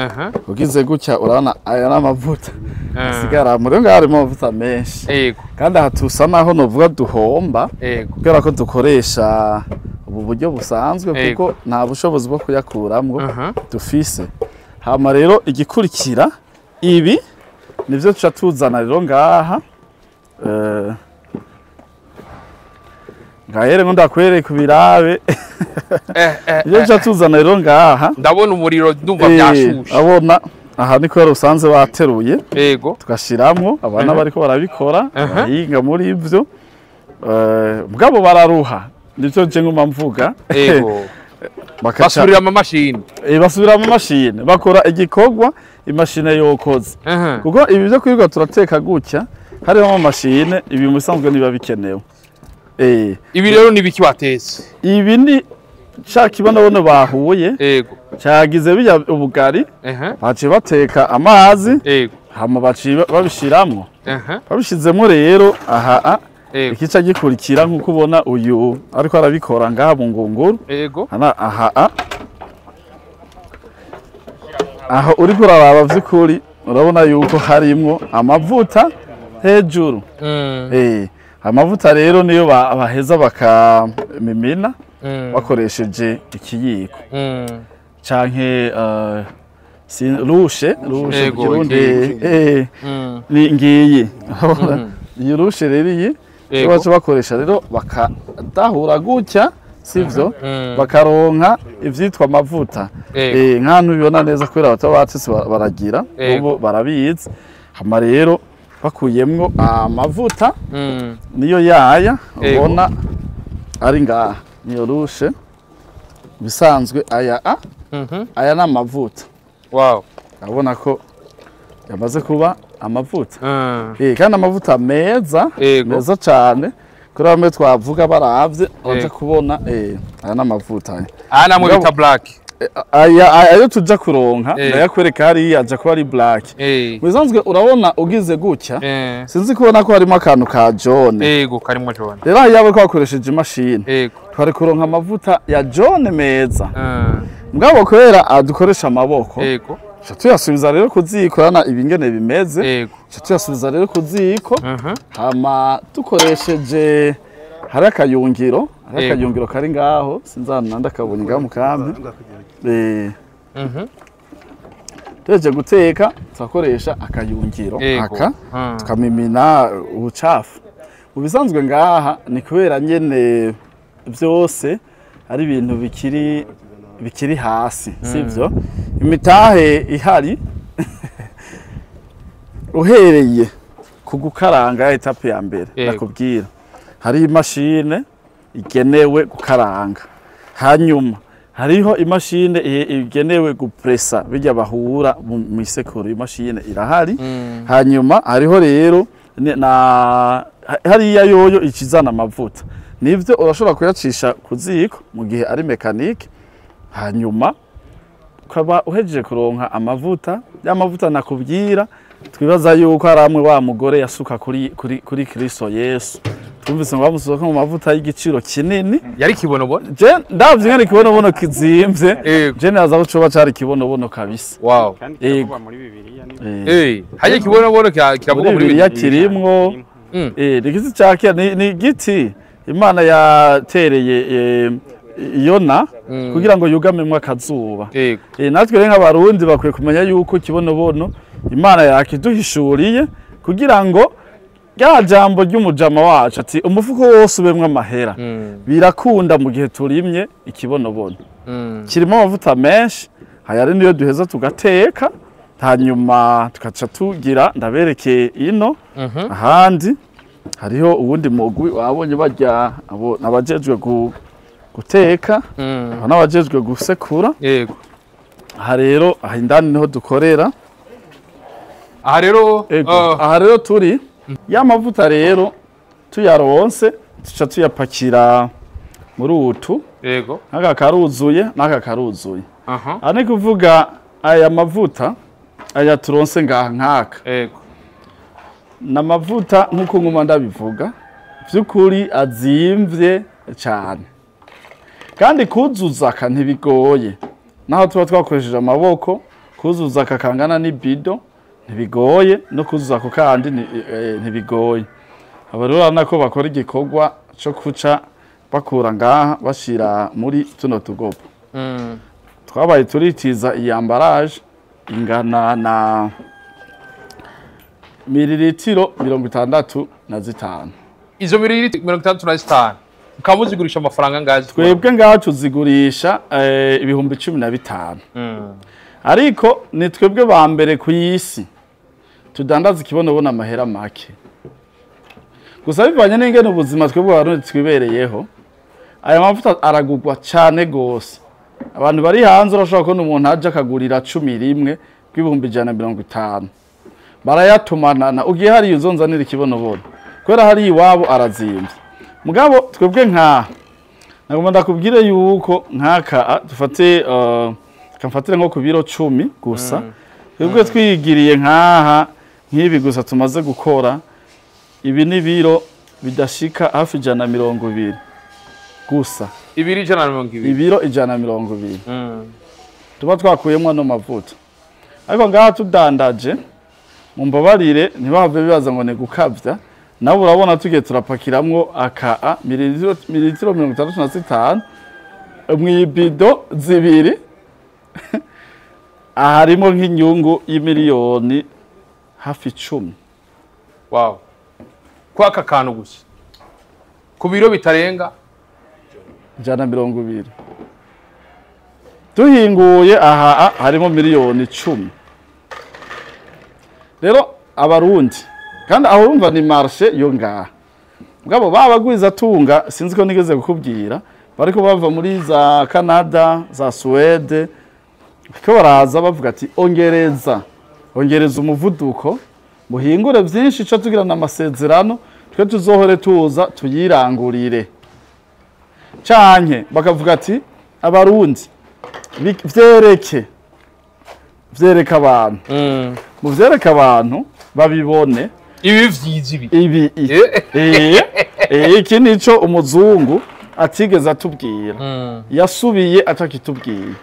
ugize gutya urabona aya ni amavuta asigara muri ngaho, harimo amavuta menshi. Kandi aha tusa naho novuga duhomba, kubera ko dukoresha ubu buryo busanzwe, kuko nta bushobozi bwo kuyakuramwo dufise. Hama rero igikurikira, ibi nivyo tuca tuzana rero ngaha. Ngahere ngo ndakwereka ubirabe. Ivyo tuca tuzana rero ngaha. Ndabona umuriro, ndumva byashushe. Abona aha ni kubera usanze bateruye, tugashiramwo abana bariko barabikora, bahinga muri ivyo. Mugabo bararuha, nivyo nje nguma mvuga. Basubirira mu mashini. Basubira mu mashine, bakora igikorwa imashine yokoze, kuko ibi byo kwirirwa turateka gutya harimo amamashine, ibi mu bisanzwe niba bikenewe. Ibi rero ni biki batetse? Ibi ni ca kibonobono bahuye. Yego. Cagize bijya ubugari. Baciye bateka amazi. Yego. Hama baciye babishiramwo. Babishizemo rero aha ikica gikurikira nkuko ubona uyu ariko arabikora ngaha mu ngunguru. Yego. Aha aho uriko uraraba vy'ukuri urabona yuko harimwo amavuta hejuru. Amavuta rero niyo baheza bakamimina bakoresheje ikiyiko canke rushe kirundi ni ngiyi. Iyi rushe rero iyi baca bakoresha rero bakadahura gutya, sivyo, bakaronka ivyitwa amavuta. Nk'ahantu ubibona neza kubera batabatse baragira bo barabizi. Hama rero bakuyemwo amavuta niyo yaya ubona ari ngaha, niyo rushe bisanzwe aya aya ni amavuta. Wow. Urabona ko yamaze kuba amavuta. Kandi amavuta meza, meza cyane. Kuri bamwe twavuga baravye baje kubona aya ni amavuta. Aya namwe bita black. Aya ayo tuja kuronka ndayakwereka hariya aja kuba ari black. Bisanzwe urabona ugize gutya sinzi kubona ko harimo akantu ka jaune. Yego karimo jaune. Rero yawe ko wakoresheje imashini. Yego. Twari kuronka amavuta ya jaune meza. Mugabo kubera adukoresha amaboko. Yego. Tuyasubiza rero kuzikorana ibingene bimeze. Yego. Tuyasubiza rero kuziko. Hama dukoresheje hari akayungiro, hari akayungiro kari ngaho, sinzana ndakabonye ngaho mukampe. Tuje guteka turakoresha akayungiro aka tukamimina ubucafu. Mu bisanzwe ngaha ni kubera nyene byose ari ibintu bikiri hasi, sivyo? Imitahe ihari uhereye ku gukaranga etape ya mbere nakubwira hari imashine igenewe gukaranga, hanyuma hariho imashine igenewe gupressa bijya bahura mu isekuru, imashine irahari. Hanyuma hariho rero na hariya yoyo ikizana amavuta, nivyo urashobora kuyacisha ku ziko mu gihe ari mekanike, hanyuma ukaba uhejeje kuronka amavuta. Ya mavuta nakubwira twibaza yuko ari amwe wa mugore yasuka kuri Kristo Yesu. Twumvise ngo bamusuka mu mavuta y'igiciro kinini. Yari kibonobono. Je ndavye ngene kibonobono kizimvye. Je naza ko coba cari kibonobono kabisa. Wow. Kandi kiravugwa muri Bibiliya ni. Haje kibonobono kiravugwa muri Bibiliya kirimwo. Igiti ca kera ni igiti Imana yatereye Yona kugira ngo yugamemwe akazuba. Natwe rero nk'abarundi bakwiye kumenya yuko kibonobono Imana yakiduhishuriye kugira ngo rya jambo ry'umujama wacu ati umufuko wose ubemwe amahera. Birakunda mu gihe turimye ikibonobono. Kirimo amavuta menshi, hayari niyo duheza tugateka, hanyuma tukaca tugira ndaberekeye ino. Ahandi hariho uwundi mugwi wabonye barya abo nabajejwe guteka, n'abajejwe gusekura. Yego. Aha rero aha indani niho dukorera. Aha rero aha rero turi ya mavuta rero tuyaronse tuca tuyapakira muri utu. Yego. Aka karuzuye n'aka karuzuye. Aha ni kuvuga aya mavuta aya turonse ngaha nkaka. Yego. Na mavuta nkuko nguma ndabivuga vy'ukuri azimvye cyane. Kandi kuzuza aka ntibigoye. Naho tuba twakoresheje amaboko kuzuza aka kangana n'ibido ntibigoye, no kuzuza ako kandi ntibigoye. Aba rero urabona ko bakora igikorwa cyo kuca bakura ngaha bashira muri tuno tugopo. Twabaye turitiza iyi ambalage ingana na mililitiro 65. Izo mililitiro 65 ukaba uzigurisha amafaranga angahe? Twebwe ngaha tuzigurisha 15,000. Ariko ni twebwe ba mbere ku isi tudandaza ikibonobona amahera make. Gusa bivanye n'ingene ubuzima twebwe abarundi twibereyeho, aya mavuta aragugwa cyane gose. Abantu bari hanze urashobora kubona umuntu aje akagurira 11 150,000. Barayatumanana ugiye hari uzonzanira ikibonobono. Kubera hari iwabo arazimvye. Mugabo twebwe nka nagomba ndakubwire yuko nkaka dufate kamfatire nko ku biro 10 gusa. Twebwe twigiriye nkaha nk'ibi gusa tumaze gukora ibi ni biro bidashika hafi 120 gusa. Ibiro 120. Ibiro 120. Tuba twakuyemo no mavuta. Ariko ngaha tudandaje mumbabarire ntibave bibaza ngo ne gukavya. Nawe urabona tugiye turapakiramwo aka mililitiro 65 mwibido zibiri aharimo nk'inyungu y'imiliyoni hafi 10. Wow. Kwa aka kantu gusa ku biro bitarenga 120 duhinguye aha harimo miliyoni 10. Rero abarundi kandi aho urumva ni marché yo ngaha. Mugabo babagwiza tunga sinzi ko nigeze kukubwira bariko bava muri za Canada za Suède ko baraza bavuga ati ongereza umuvuduko muhingure byinshi ico tugirana amasezerano twe tuzohore tuza tuyirangurire. Canke bakavuga ati abarundi vyereke abantu. Mu vyereke abantu babibone ibi vyiza ibi iki nico umuzungu atigeze atubwira. Yasubiye atakitubwiye.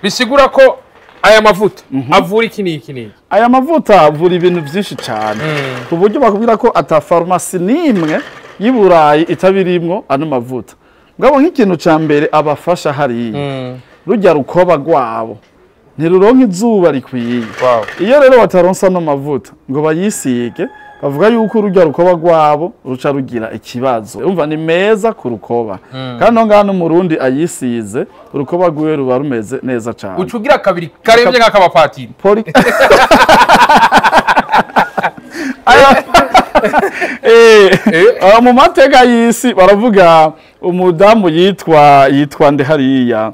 Bisigura ko aya mavuta avura iki n'iki n'iki. Aya mavuta avura ibintu byinshi cyane. Ku buryo bakubwira ko ata farumasi nimwe y'Iburayi itabirimwo ano mavuta. Ngabo nk'ikintu ca mbere abafasha hariya. Rujya rukoba rwabo ntiruronka izuba rikwiye. Iyo rero bataronsa no mavuta ngo bayisige bavuga yuko urujya rukoba rwabo ruca rugira ikibazo. Umva ni meza ku rukoba. Kandi ngano umurundi ayisize urukoba rwiwe ruba rumeze neza cyane. Ucugira kabiri karemye nk'akabapatiri. Mu mateka y'isi baravuga umudamu yitwa nde hariya.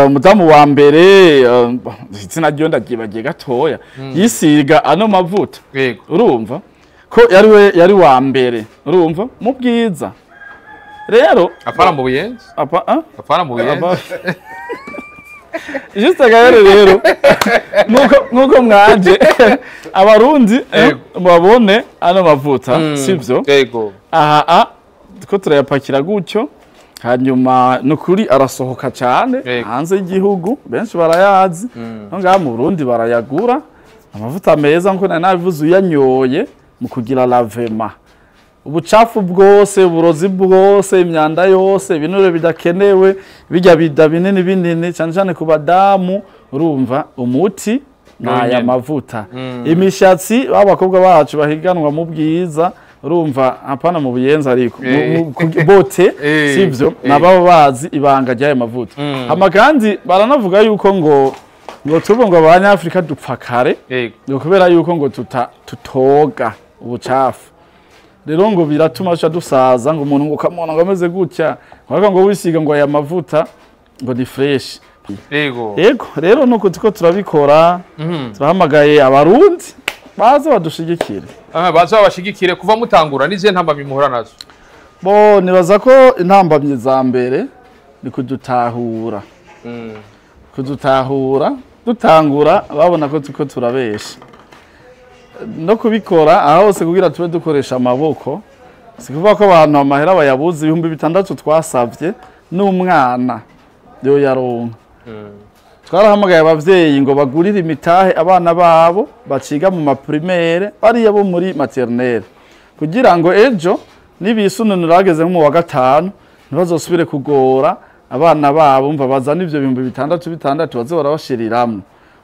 Umudamu wa mbere izina ryo ndagibagye gatoya yisiga ano mavuta. Urumva ko yari wa mbere urumva mu bwiza. Rero apana mu buyenzi apana mu buyenzi Juste gayere rero nuko mwaje abarundi mubabone ano mavuta sivyo. Yego. Aha ko turayapakira gutyo hanyuma nukuri arasohoka cyane hanze y'igihugu benshi barayazi. Ngaha mu Burundi barayagura amavuta meza nko nabivuze uyanyoye mu kugira lavema ubucafu bwose uburozi bwose imyanda yose ibinure bidakenewe bijya bida binini binini cyane cyane ku badamu urumva umuti n'aya mavuta. Imishatsi babakobwa bacu bahiganwa mu bwiza urumva hapana mu buyenzi ariko bote sivyo nababo bazi ibanga ry'ayo mavuta. Hama kandi baranavuga yuko ngo tubo ngo abanyafrika dupfa kare ngo kubera yuko ngo tutoga ubucafu. Rero ngo biratuma duca dusaza ngo umuntu ngo kamona ngo ameze gutya ngo ngo wisiga ngo aya mavuta ngo ni fresh. Yego. Yego rero nuko tuko turabikora turahamagaye abarundi baze badushigikire. Baze babashigikire kuva mutangura nize ntambamyi muhora nazo. Bo nibaza ko intambamyi za mbere ni kudutahura. Kudutahura dutangura babona ko tuko turabesha. No kubikora aho hose kugira tube dukoresha amaboko sikuvuga ko abantu amahera bayabuze 6000 twasavye n'umwana yo yaronka. Twarahamagaye abavyeyi ngo bagurire imitahe abana babo baciga mu maprimaire bariya bo muri maternelle kugira ngo ejo nibisununura bageze mu wa gatanu ntibazosubire kugora abana babo umva bazana ivyo 6000 baze barabashiriramwo.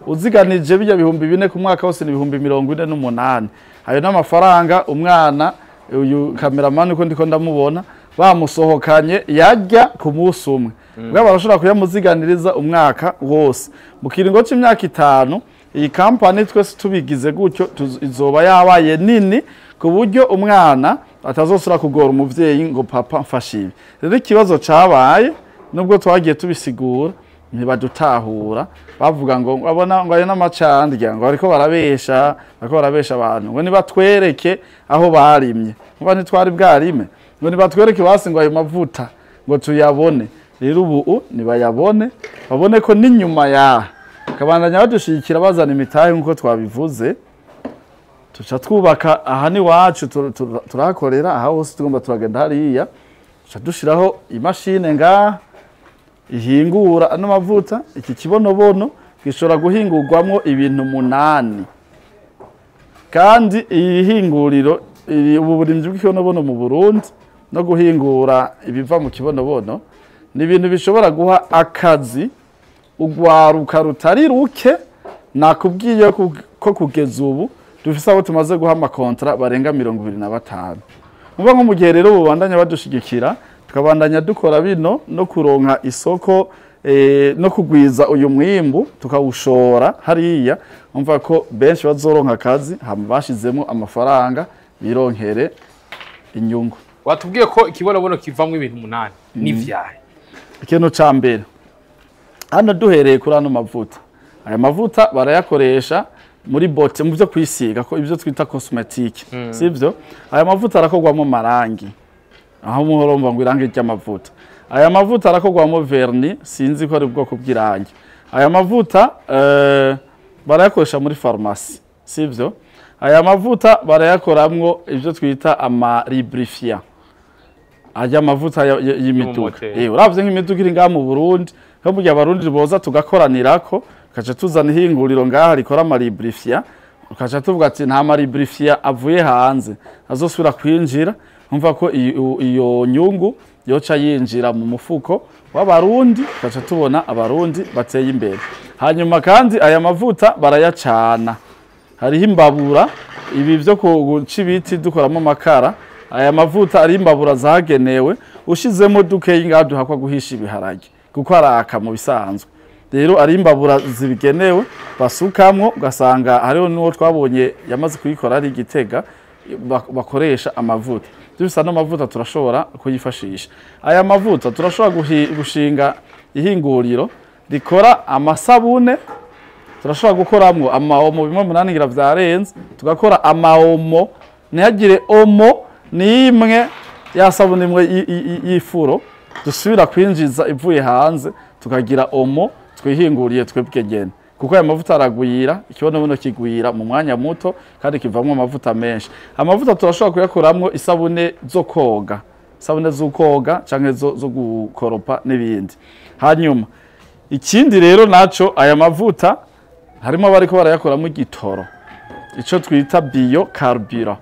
Uziganije bijya 4000 ku mwaka wose ni 48,000. Ayo n'amafaranga umwana uyu cameraman uko ndiko ndamubona bamusohokanye yajya ku munsi umwe. Bwa barashobora kuyamuziganiriza umwaka wose. Mu kiringo c'imyaka 5 iyi company twese tubigize gutyo izoba yabaye nini ku buryo umwana atazosura kugora umuvyeyi ngo papa mfashe ibi. Rero ikibazo cabaye nubwo twagiye tubisigura ntibadutahura bavuga ngo abona ngo ayo n'amacandya ngo ariko barabesha abantu ngo nibatwereke aho barimye ngo ntitwari bwarime ngo nibatwereke basi ngo ayo mavuta ngo tuyabone. Rero ubu nibayabone, babone ko n'inyuma ya kabandanya badushigikira bazana imitahe nkuko twabivuze, tuca twubaka aha ni wacu turahakorera, aha hose tugomba turagenda hariya, tuca dushiraho imashine ngaha ihingura ano mavuta. Iki kibonobono gishobora guhingurwamwo ibintu 8, kandi iyi hinguriro ubu burimyi bw'ikibonobono mu Burundi no guhingura ibiva mu kibonobono ni ibintu bishobora guha akazi ugwaruka rutari ruke. Nakubwiye ko kugeza ubu dufise abo tumaze guha amakontra barenga 25. Muba nko mu gihe rero bubandanya badushigikira, tukabandanya dukora bino no kuronka isoko, no kugwiza uyu mwimbu tukawushora hariya, umva ko benshi bazoronka akazi hama bashizemo amafaranga bironkere inyungu. Watubwiye ko ikibonobono kivamwo ibintu 8 n'ivyahe? Ikintu ca mbere, hano duhereye kuri ano mavuta, aya mavuta barayakoresha muri bote mu byo kwisiga, ko ibyo twita cosmetique, sivyo? Aya mavuta arakorwamo marangi, aho muhoromba ngo irangi ry'amavuta. Aya mavuta arakorwamo vernis, sinzi ko ari ubwoko bw'irangi. Aya mavuta barayakoresha muri pharmacie, sivyo? Aya mavuta barayakoramwo ibyo twita ama lubrifiant, ajya amavuta y'imiduga. Uravye nk'imiduga iri ngaha mu Burundi, nko mu gihe abarundi boza tugakoranirako, ukaca tuzana ihinguriro ngaha rikora ama lubrifiant, ukaca tuvuga ati nta ma lubrifiant avuye hanze azosubira kwinjira, umva ko iyo nyungu yoca yinjira mu mufuko w'abarundi, ukaca tubona abarundi bateye imbere. Hanyuma kandi aya mavuta barayacana, hariho imbabura, ibi byo guca ibiti dukoramo amakara, aya mavuta ari imbabura zagenewe, ushizemo dukeyi ngaha duhakwa guhisha ibiharage kuko araka mu bisanzwe. Rero ari imbabura zibigenewe basukamwo, ugasanga hariho n'uwo twabonye yamaze kuyikora ari Igitega, bakoresha amavuta. Dufise ano mavuta turashobora kuyifashisha. Aya mavuta turashobora gushinga ihinguriro rikora amasabune, turashobora gukoramwo amaomo, bimwe 8 ngira vyarenze, tugakora amaomo, ntihagire omo nimwe ya sabune imwe y'ifuro dusubira kwinjiza ivuye hanze, tukagira omo twihinguriye twebwe nyene, kuko aya mavuta aragwira, ikibonobono kigwira mu mwanya muto kandi kivamwo amavuta menshi. Amavuta turashobora kuyakoramwo isabune zo koga, isabune zo koga canke zo gukoropa n'ibindi. Hanyuma ikindi rero naco, aya mavuta harimo abariko barayakoramwo igitoro, ico twita bio carburant.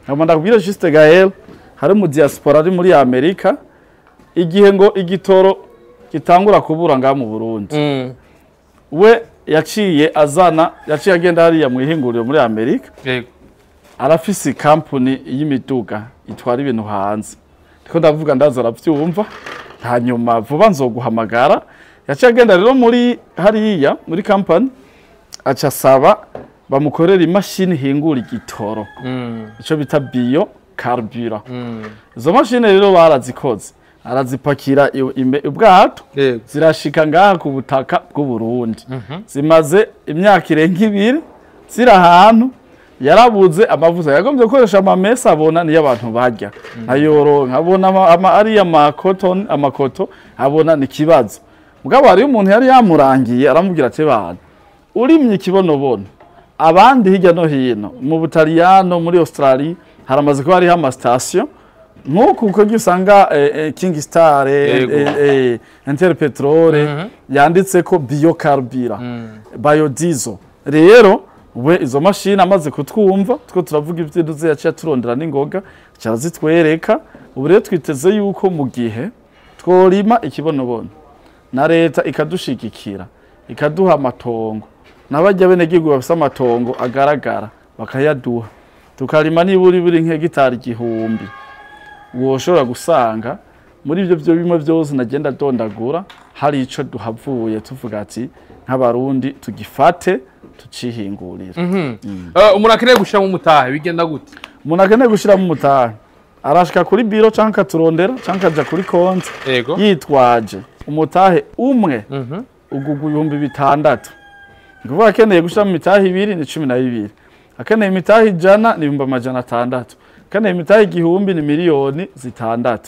Nkaba ndakubwira Juste Gaël, hari mu diaspora ari muri Amerika, igihe ngo igitoro gitangura kubura ngaha mu Burundi, we yaciye azana, yaciye agenda hariya mu ihinguriro muri Amerika, arafise company y'imiduga itwara ibintu hanze. Ndiko ndavuga ndaza aravyumva, hanyuma vuba nzoguhamagara. Yaciye agenda rero muri hariya muri company, aca asaba bamukorera imashini ihingura igitoro, ico bita bio carburant. Izo mashini rero barazikoze, arazipakira ubwato, zirashika ngaha ku butaka bw'u Burundi. Zimaze imyaka irenga 2 ziri ahantu, yarabuze amavuta, yagombye gukoresha amamesa abona niyo abantu barya, ayoronka abona ari amakoto, amakoto abona ni kibazo. Mugabo hari umuntu yari yamurangiye aramubwira ati bana, urimye ikibonobono abandi hirya no hino mu Butaliyano, muri Australia haramaze kuba hariho ama station nkuko uko usanga King Star, Interpetrole yanditse ko biocarburant, biodiesel. Rero we izo mashini amaze kutwumva two turavuga ivyinduze, yaciye turondera n'ingoga cyarazitwereka. Ubu rero twiteze yuko mu gihe tworima ikibonobono na leta ikadushigikira ikaduha amatongo, n'abajya bene gihugu bafise amatongo agaragara bakayaduha, tukarima niburi buri nk'hegitari 1000, woshobora gusanga muri ibyo byo bimwe byose nagenda dondagura hari ico duhavuye tuvuga ati nk'abarundi tugifate tucihingurira. Umuntu akeneye gushiramo umutahe bigenda gute? Umuntu akeneye gushiramo umutahe arashika kuri biro canke akaturondera canke akaja kuri konti yitwaje umutahe umwe ugugwa 6000. Ni kuvuga akeneye gushiramo imitahe 2 ni 12, akeneye imitahe 100 ni 600,000, Kandi imitahe 1000 ni miliyoni 6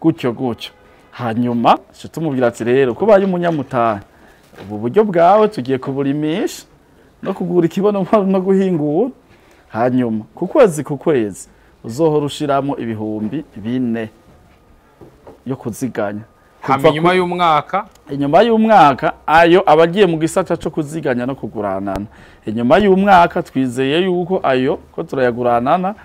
gutyo gutyo. Hanyuma cyo tumubwira ati rero kubaye umunyamutahe, ubu buryo bwawe tugiye kuburimisha no kugura ikibono no guhingura. Hanyuma ku kwezi uzohora ushiramo 4,000 yo kuziganya. Inyuma y'umwaka, inyuma y'umwaka ayo abagiye mu gisata cyo kuziganya no kuguranana. Inyuma y'umwaka twizeye yuko ayo ko turayaguranana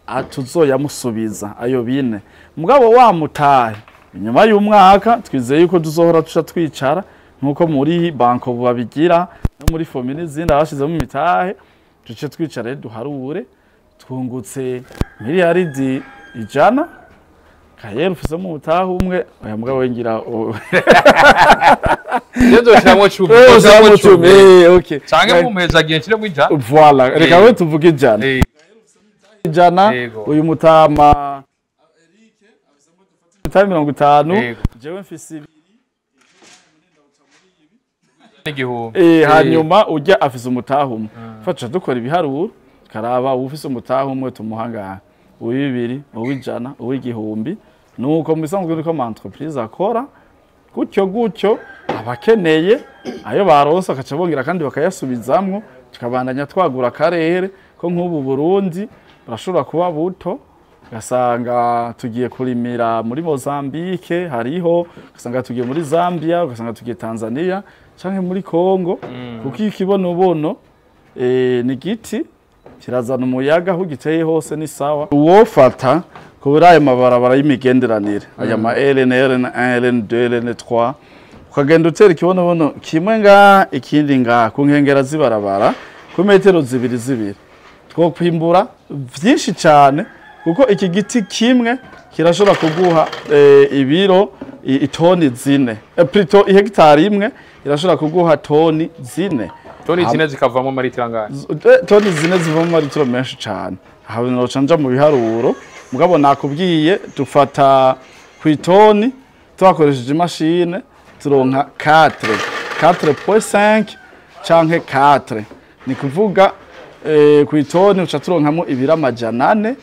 atuzoyamusubiza ayo 4. Mugabo wa mutahe inyuma y'umwaka twizeye yuko tuzohora tuca twicara nkuko muri banko babigira no muri fomi n'izindi abashizemo imitahe, tuce twicare duharure twungutse miliyaridi 100. Kayero ufise mu mutahe umwe, oya mugabo wengira nzoshiramo 10, nzoshiramo 10. Okay, canke mumpeza gihe nshiremo 100. Voilà, reka we tuvuge 100. 100 uyu mutama Eric afise 50, jewe mfise 1000. Hanyuma ujya afise umutahe umwe. Faca dukora ibiharuro, karaba ufise umutahe umwe tumuhangana, uw'ibibiri, uw'ijana, uw'igihumbi. Nuko mubisanzwe niko ama entreprise akora gutyo gutyo, abakeneye ayo baronse akaca bongera kandi bakayasubizamwo, tukabandanya twagura akarere. Ko nk'ubu Burundi burashobora kuba buto, ugasanga tugiye kurimira muri Mozambique hariho, ugasanga tugiye muri Zambia, ugasanga tugiye Tanzania canke muri Congo. Kuko ikibonobono ni giti kirazana umuyaga aho giteye hose ni sawa. Uwofata kubera ayo mabarabara y'imigenderanire, aya ma LN, LN1, LN2, LN3, ukagenda utera ikibonobono kimwe nga ikindi nga ku nkengera z'ibarabara ku metero 2 twokwimbura vyinshi cyane, kuko iki giti kimwe kirashobora kuguha ibiro itoni 4, plutôt ihegitari imwe irashobora kuguha toni 4. Toni 4 zikavamo amaritiro angahe? Toni 4 zivamo amaritiro menshi cyane. Aho noca nja mu biharuro, mugabo nakubwiye dufata ku itoni twakoresheje imashine turonka 4.5 canke 4. Ni kuvuga ku itoni uca turonkamo ibiro 400,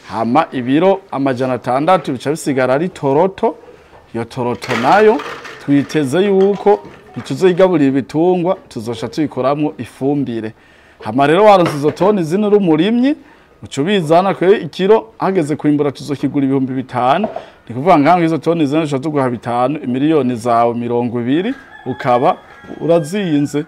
hama ibiro 600 bica bisigara ari toroto. Iyo toroto nayo twiteze yuko ntituzoyigaburira ibitungwa, tuzoca tuyikoramwo ifumbire. Hama rero waronse izo toni zine uri umurimyi, uca ubizana kwe ikiro hageze kwimbura tuzokigura 5,000. Ni kuvuga ngaho izo toni zine tuca tuguha 5, imiliyoni zawe 20 ukaba urazinze.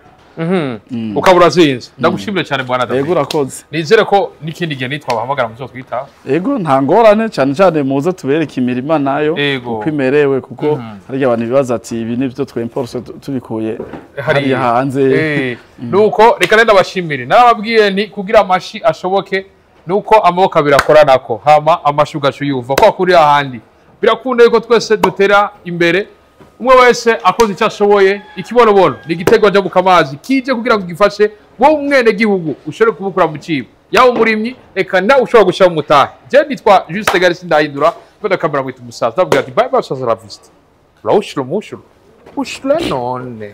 Ukaba urazinze. Ndagushimire cyane bwana David. Yego urakoze. Nizere ko n'ikindi gihe nitwabahamagara muzotwita. Yego nta ngorane, cyane cyane muze tubereke imirima nayo uko imerewe, kuko hari abantu bibaza ati ibi nivyo twemporse tubikuye hariya hanze. Nuko reka renda bashimire. Narababwiye nti kugira amashi ashoboke nuko amaboko abiri akoranako, hama amashu gacu yuva kwa kuri ahandi. Birakunda yuko twese dutera imbere, umwe wese akoze icyo ashoboye. Ikibonobono ni igitego cyo bukamazi kije kugira ngo gifashe wowe umwene gihugu ushobore kubukura mu cibo, yawe umurimyi, eka nawe ushobora gushira umutahe. Je nitwa Juste Garisi Ndahindura, mbona kamera mwita umusaza, ndabwira ati bye bye, saza la vista. Ushlo mushulo ushlo none.